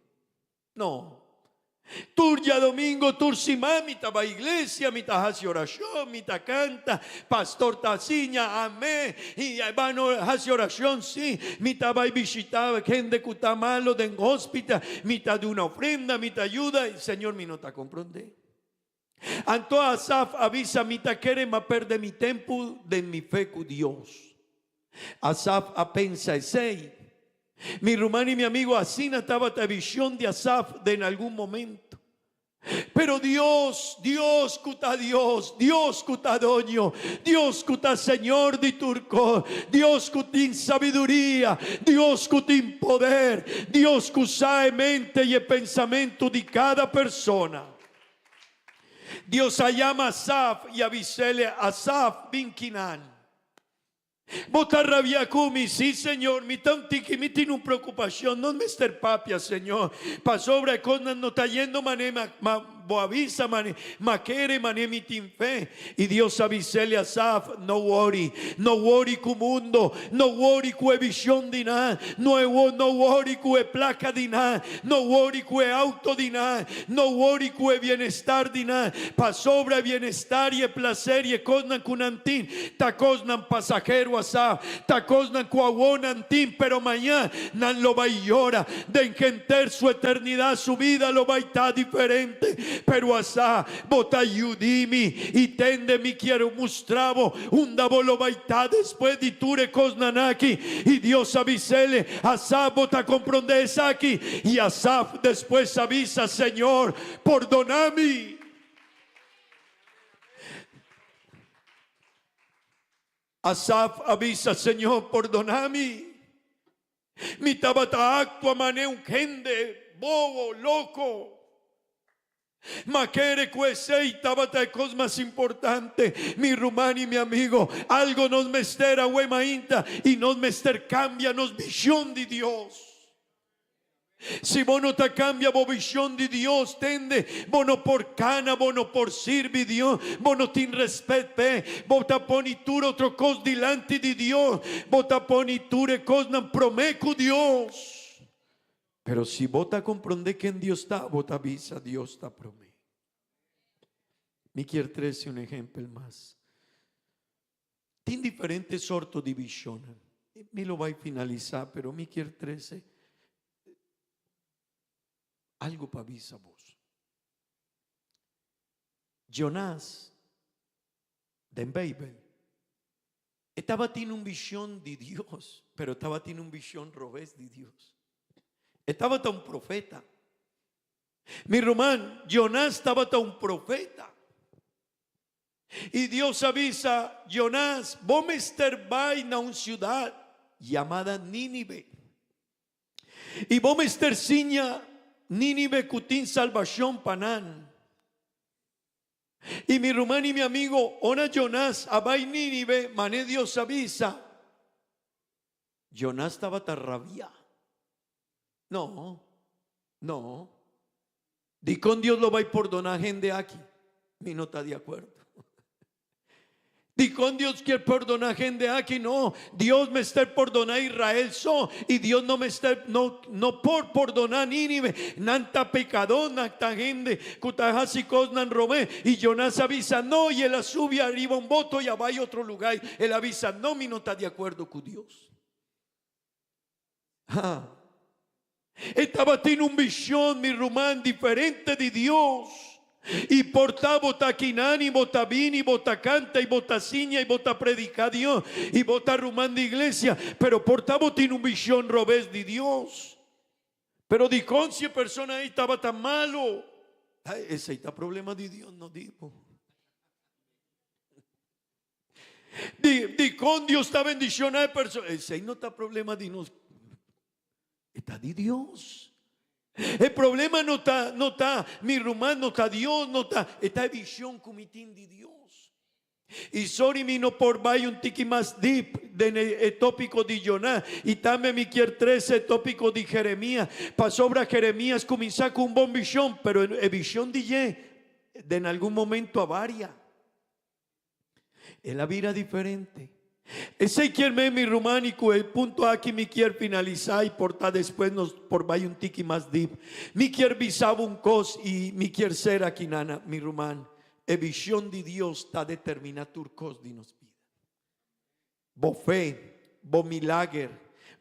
No. Tur djadomingo, tur siman mi ta bai iglesia, mi ta hasi orashon, mi ta kanta, pastor ta siña, amé, i ban hasi orashon, sí, mi ta bai bishita hende ku ta malo den hospital, mi ta duna ofrenda, mi ta yuda, i Señor mi no ta komprondé. Anto Asaf a bisa, Mi ta kere ma perde mi tempu den mi fe ku Dios. Asaf a pensa esei. Mi ruman i mi amigo, asina tabata e vision di Asaf den algun momento. Pero Dios, Dios ku ta Dios, Dios ku ta Doño, Dios ku ta Señor di tur kos, Dios ku tin sabiduria, Dios ku tin poder, Dios ku sa e mente i e pensamentu di kada persona. Dios a yama Asaf i a bis'el, Asaf, bin kinan. Bo ta rabia ku mi? Sí, Señor, mi ta un tiki, mi tin un preokupashon. No mester papia, Señor, pasobra e kosnan no ta yendo manera ma, ma bo a bisa, mane ma kere, mane mi tin fe. I Dios a bis'el, Asaf, no wori, no wori ku mundo, no wori ku e vishon di nan, no e no wori ku e plaka di nan, no wori ku e auto di nan, No wori ku e bienestar di nan, pasobra e bienestar i e plaser i e kosnan ku nan tin ta kosnan pasahero asá, ta kosnan ku awó nan tin, pero mañá nan lo bai yora. Den henter su eternidat su bida lo bai ta diferente. Pero asa bo ta yudi mi i tende mi kier mustra bo unda bo lo bai ta despues di tur e kosnan aki. I Dios a bis'el, Asaf bo ta komprondé esaki? I Asaf despues a bisa, Señor, pordona mi. Asaf a bisa, Señor, pordona mi. Mi tabata aktua manera un hende bobo, loko. Ma kere ku esei tabata e kos mas importante. Mi ruman i mi amigo, algo nos mester awe mainta i nos mester kambia nos vishon di Dios. Si bo no ta kambia bo vishon di Dios, tende, bo no por kana, bo no por sirbi Dios, bo no tin respet p'e, bo ta poni tur otro kos dilanti di Dios, bo ta poni tur e kosnan promé ku Dios. Pero si bo ta komprondé ken Dios ta, bo ta bisa, Dios ta promé. Mi kier trese un ehèmpel mas. Tin diferente sorto di vishonnan. Mi lo bai finalisá, pero mi kier trese algo pa bisa boso. Jonás, den Beibel, e tabatin un vishon di Dios, pero tabatin un vishon robes di Dios. E tabata un profeta. Mi ruman, Jonás tabata un profeta. I Dios a bisa Jonás, Bo mester bai na un siudat yamada Nínive. I bo mester siña Nínive ku tin salbashon pa nan. I mi ruman i mi amigo, ora Jonás a bai Nínive, manera Dios a bisa, Jonás tabata rabiá. No, no. Dikon Dios lo bai pordoná hende aki? Mi no ta di akuerdo. Dikon Dios kier pordoná hende aki? No, Dios mester pordoná Israel so i Dios no mester no no por pordoná Nínive. Nan ta pekadó, nan ta hende ku ta hasi kosnan robé. I Jonás a bisa no i el a subi ariba un boto i a bai otro lugá. El a bisa no, mi no ta di akuerdo ku Dios. Ha. E tabatin un vision, mi ruman, diferente di Dios. I por ta bo ta kinan i bo ta bini, bo ta canta i bo ta siña i bo ta predica Dios i bo ta ruman di iglesia, pero por ta bo tin un vision robes di Dios. Pero dicon si e persona ei tabata malo? Ay, esei ta problema di Dios, no di bo. Di, dikon Dios ta bendiciona e persona? Esei no ta problema di nos. E ta di Dios. E problema no ta, no ta mi ruman, no ta Dios, no ta, e ta e vision ku mi tin di Dios. I sorry mi no por bai un tiki mas deep den e, e tópiko di Jonás i tambe mi kier trese e tópiko di Jeremías, pasobra Jeremías kuminsá ku un bon vision, pero e vision di dje den algun momento a varia. El a bira diferente. Esey kier men mi ruman y cu e punto aki mi kier finalisa y por ta despues nos por bay un tiki mas deep. Mi kier bisa bo un cos y mi kier ser aki nana mi ruman. E vision di Dios ta determina tur cos di nos bida. Bo fe, bo milager,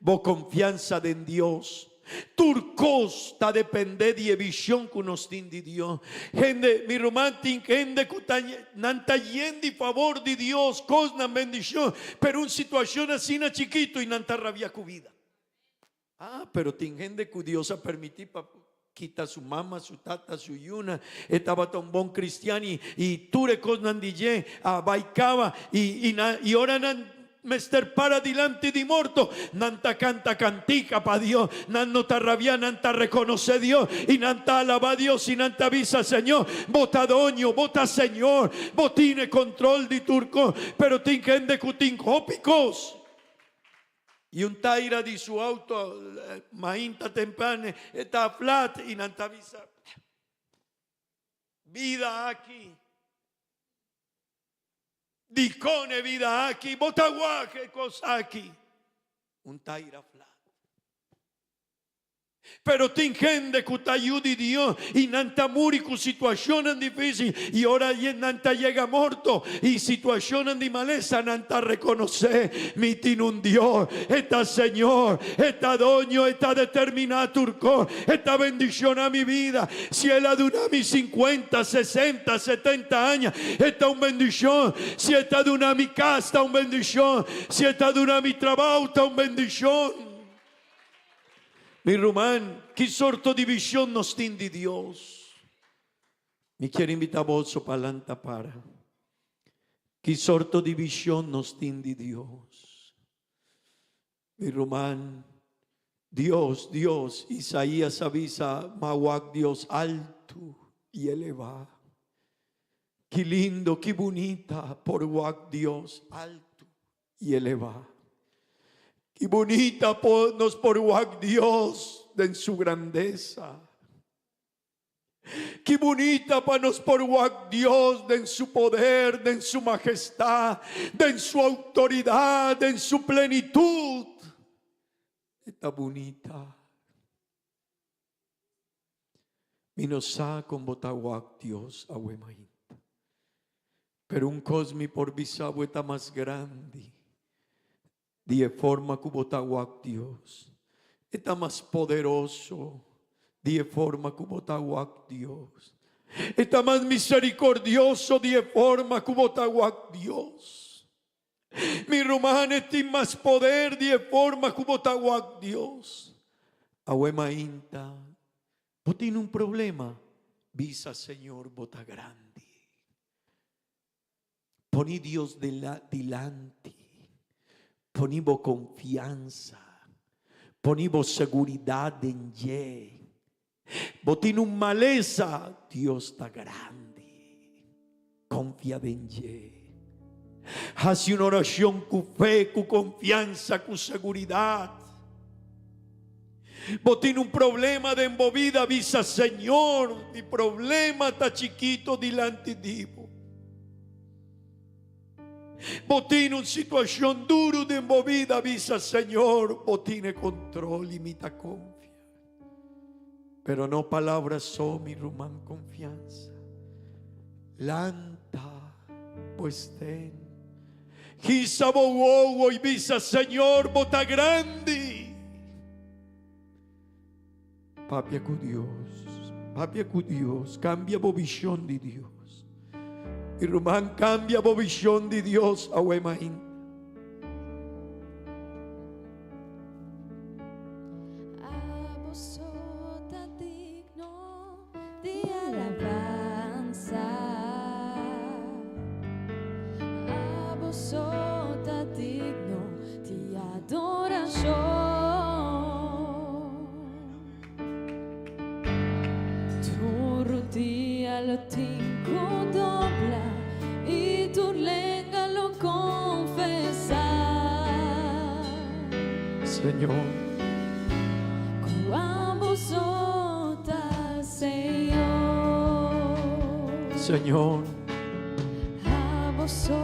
bo konfiansa den Dios. Tur kos ta dependé di e vishon ku nos tin di Dios. Hende, mi ruman, tin hende ku ta nan ta yen di fabor di Dios, kosnan, bendishon, pero un situashon asina chikitu i nan ta rabia ku bida. Ah, pero tin hende ku Dios a permití pa kita su mama, su tata, su yuna. E tabata un bon kristian i, i tur e kosnan di dje a bai kaba. I, i, na, i ora nan mester para dilanti di morto, nan ta kanta kantika pa Dios. Nan no ta rabiá, nan ta rekonosé Dios i nan ta alabá Dios i nan ta bisa, Señor, bo ta doño, bo ta Señor, bo tin e kontrol di tur kos. Pero tin hende ku tin hopi kos. I un taira di su auto mainta tempran e ta flat i nan ta bisa, Bida aki, dikon e bida aki? Bo ta wak e kos aki? Un taira flat. Pero tin hende ku ta yu di Dios i nan ta muri ku situashonnan difísil i ora nan ta yega morto i situashonnan di malesa nan ta rekonosé, Mi tin un Dios, e ta Señor, e ta Doño, e ta determiná tur kos, e ta bendishoná mi bida. Si el a duna mi sinkuenta, sesenta, setenta aña, e ta un bendishon. Si e ta duna mi kas, ta un bendishon. Si e ta duna mi trabou, ta un bendishon. Mi ruman, ki sorto di vision nos tin di Dios? Mi kier invita boso pa lanta para. Ki sorto di vision nos tin di Dios? Mi ruman, Dios, Dios, Isaías a bisa, m'a wak Dios altu i elevá. Ki lindo, ki bunita por wak Dios altu i elevá. Ki bunita por nos por wak Dios den su grandesa. Ki bunita pa nos por wak Dios den su poder, den su majestad, den su autoridad, den su plenitud. E ta bunita. Mi no sa kon bo ta wak Dios awe mainta. Pero un kos mi por bisa bo e ta mas grandi di e forma ku bo ta wak Dios. E ta mas poderoso di e forma ku bo ta wak Dios. E ta mas miserikordioso di e forma ku bo ta wak Dios. Mi ruman e tin mas poder di e forma ku bo ta wak Dios. Awe mainta bo tin un problema, bisa Señor bo ta grandi. Poni Dios dilanti, poni bo konfiansa, poni bo seguridat den dje. Bo tin un malesa, Dios ta grandi. Konfia den dje. Hasi un orashon ku fe, ku konfiansa, ku seguridat. Bo tin un problema den bo bida, bisa, Señor, mi problema ta chikito dilanti di bo. Bo tin un situashon duru den bo bida, bisa, Señor, bo tin e kontrol i mi ta konfia. Pero no palabra so, mi ruman, confianza. Lanta, bo esten. Hisa bo wowo y bisa, Señor, bo ta grandi. Papia cu Dios, papia cu Dios, cambia bo vision di Dios. Mi ruman, cambia bo vision di Dios awe mainta. Abo so ta digno di alabansa. Abo so ta digno di adorashon. Tur rudia lo tin ku dobla i tur lenga lo konfesá. Señor. Ku abo so ta Señor. Señor. Abo so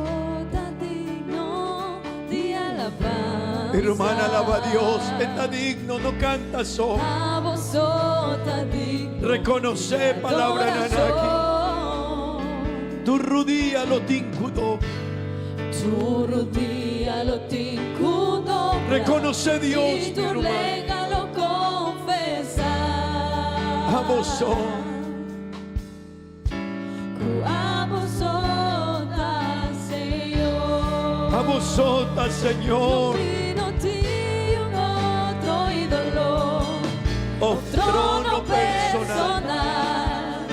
ta digno di alabansa. Mi ruman alaba Dios, e ta digno, no canta so. Abo so ta digno Reconoce palabranan aki. Tur rudia lo tin cu dobla. Tur rudia lo tin cu dobla. Reconoce Dios, I mi tur ruman. lenga lo confesa. Abo so. Ku abo so ta Señor. Abo so ta Señor. No tin un otro ídolo. Of Trono trono personal. personal.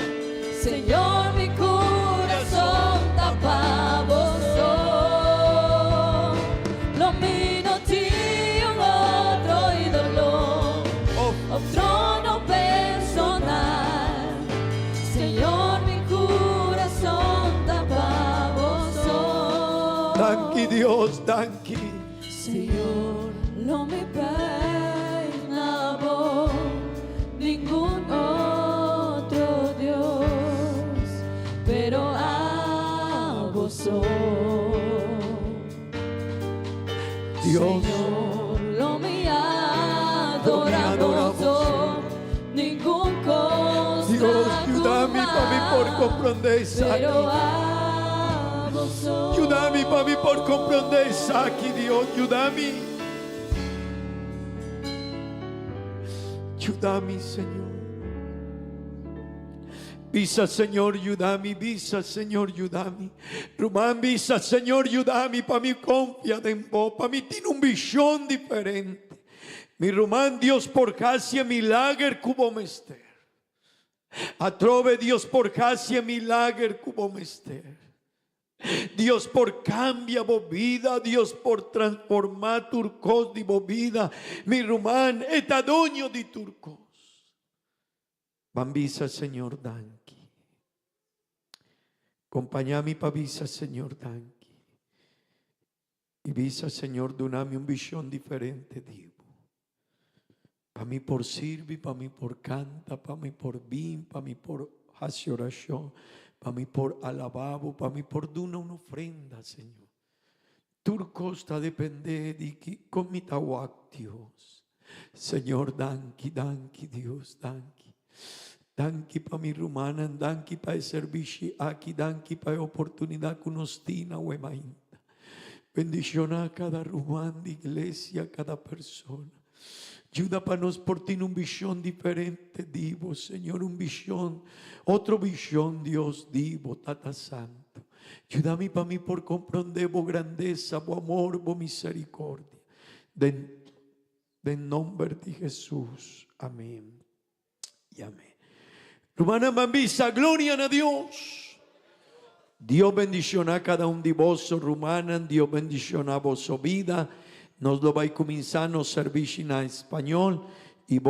Señor mi kurason ta pa bo so. Lo mi no tin un otro ídolo. Of Of trono personal. Señor mi curason ta pa bo so. Danki Dios, danki. Señor lo mi bai na bo ningun otro Dios pero abo so. Dios. Señor lo mi adora bo so. Dios, yuda mi pa mi por komprondé esaki. Yuda mi pa mi por komprondé esaki, Dios, yuda mi. Yuda mi, Señor. Bisa, Señor, yuda mi. Bisa, Señor, yuda mi. Ruman, bisa, Señor, yuda mi pa mi konfia den bo, pa mi tin un vishon diferente. Mi ruman, Dios por hasi e milager ku bo mester. Atrobe Dios por hasi e milager ku bo mester. Dios por kambia bo bida, Dios por transformá tur kos di bo bida. Mi ruman, e ta doño di tur kos. Ban bisa Señor danki. Kompañá mi pa bisa Señor danki. I bisa, Señor, duna mi un vishon diferente di bo. Pa mi por sirbi, pa mi por kanta, pa mi por bin, pa mi por hasi orashon, pa mi por alabá bo, pa mi por duna un ofrenda, Señor. Tur kos ta dependé di kiko mi ta wak, Dios. Señor, danki, danki, Dios, danki. Danki pa mi rumannan, danki pa e servishi aki, danki pa e oportunidat ku nos tin awe mainta. Bendishoná kada ruman di iglesia, kada persona. Yuda pa nos por tin un vishon diferente di bo, Señor, un vishon, otro vishon, Dios, di bo, Tata Santu. Yuda mi pa mi por komprondé bo grandesa, bo amor, bo misericordia. Den den nomber di Hesus. Amén y amén. Rumannan ban bisa gloria na Dios. Dios bendiciona cada un di boso rumannan, Dios bendiciona boso bida. Nos lo bay cuminsa nos servicio na español y bo.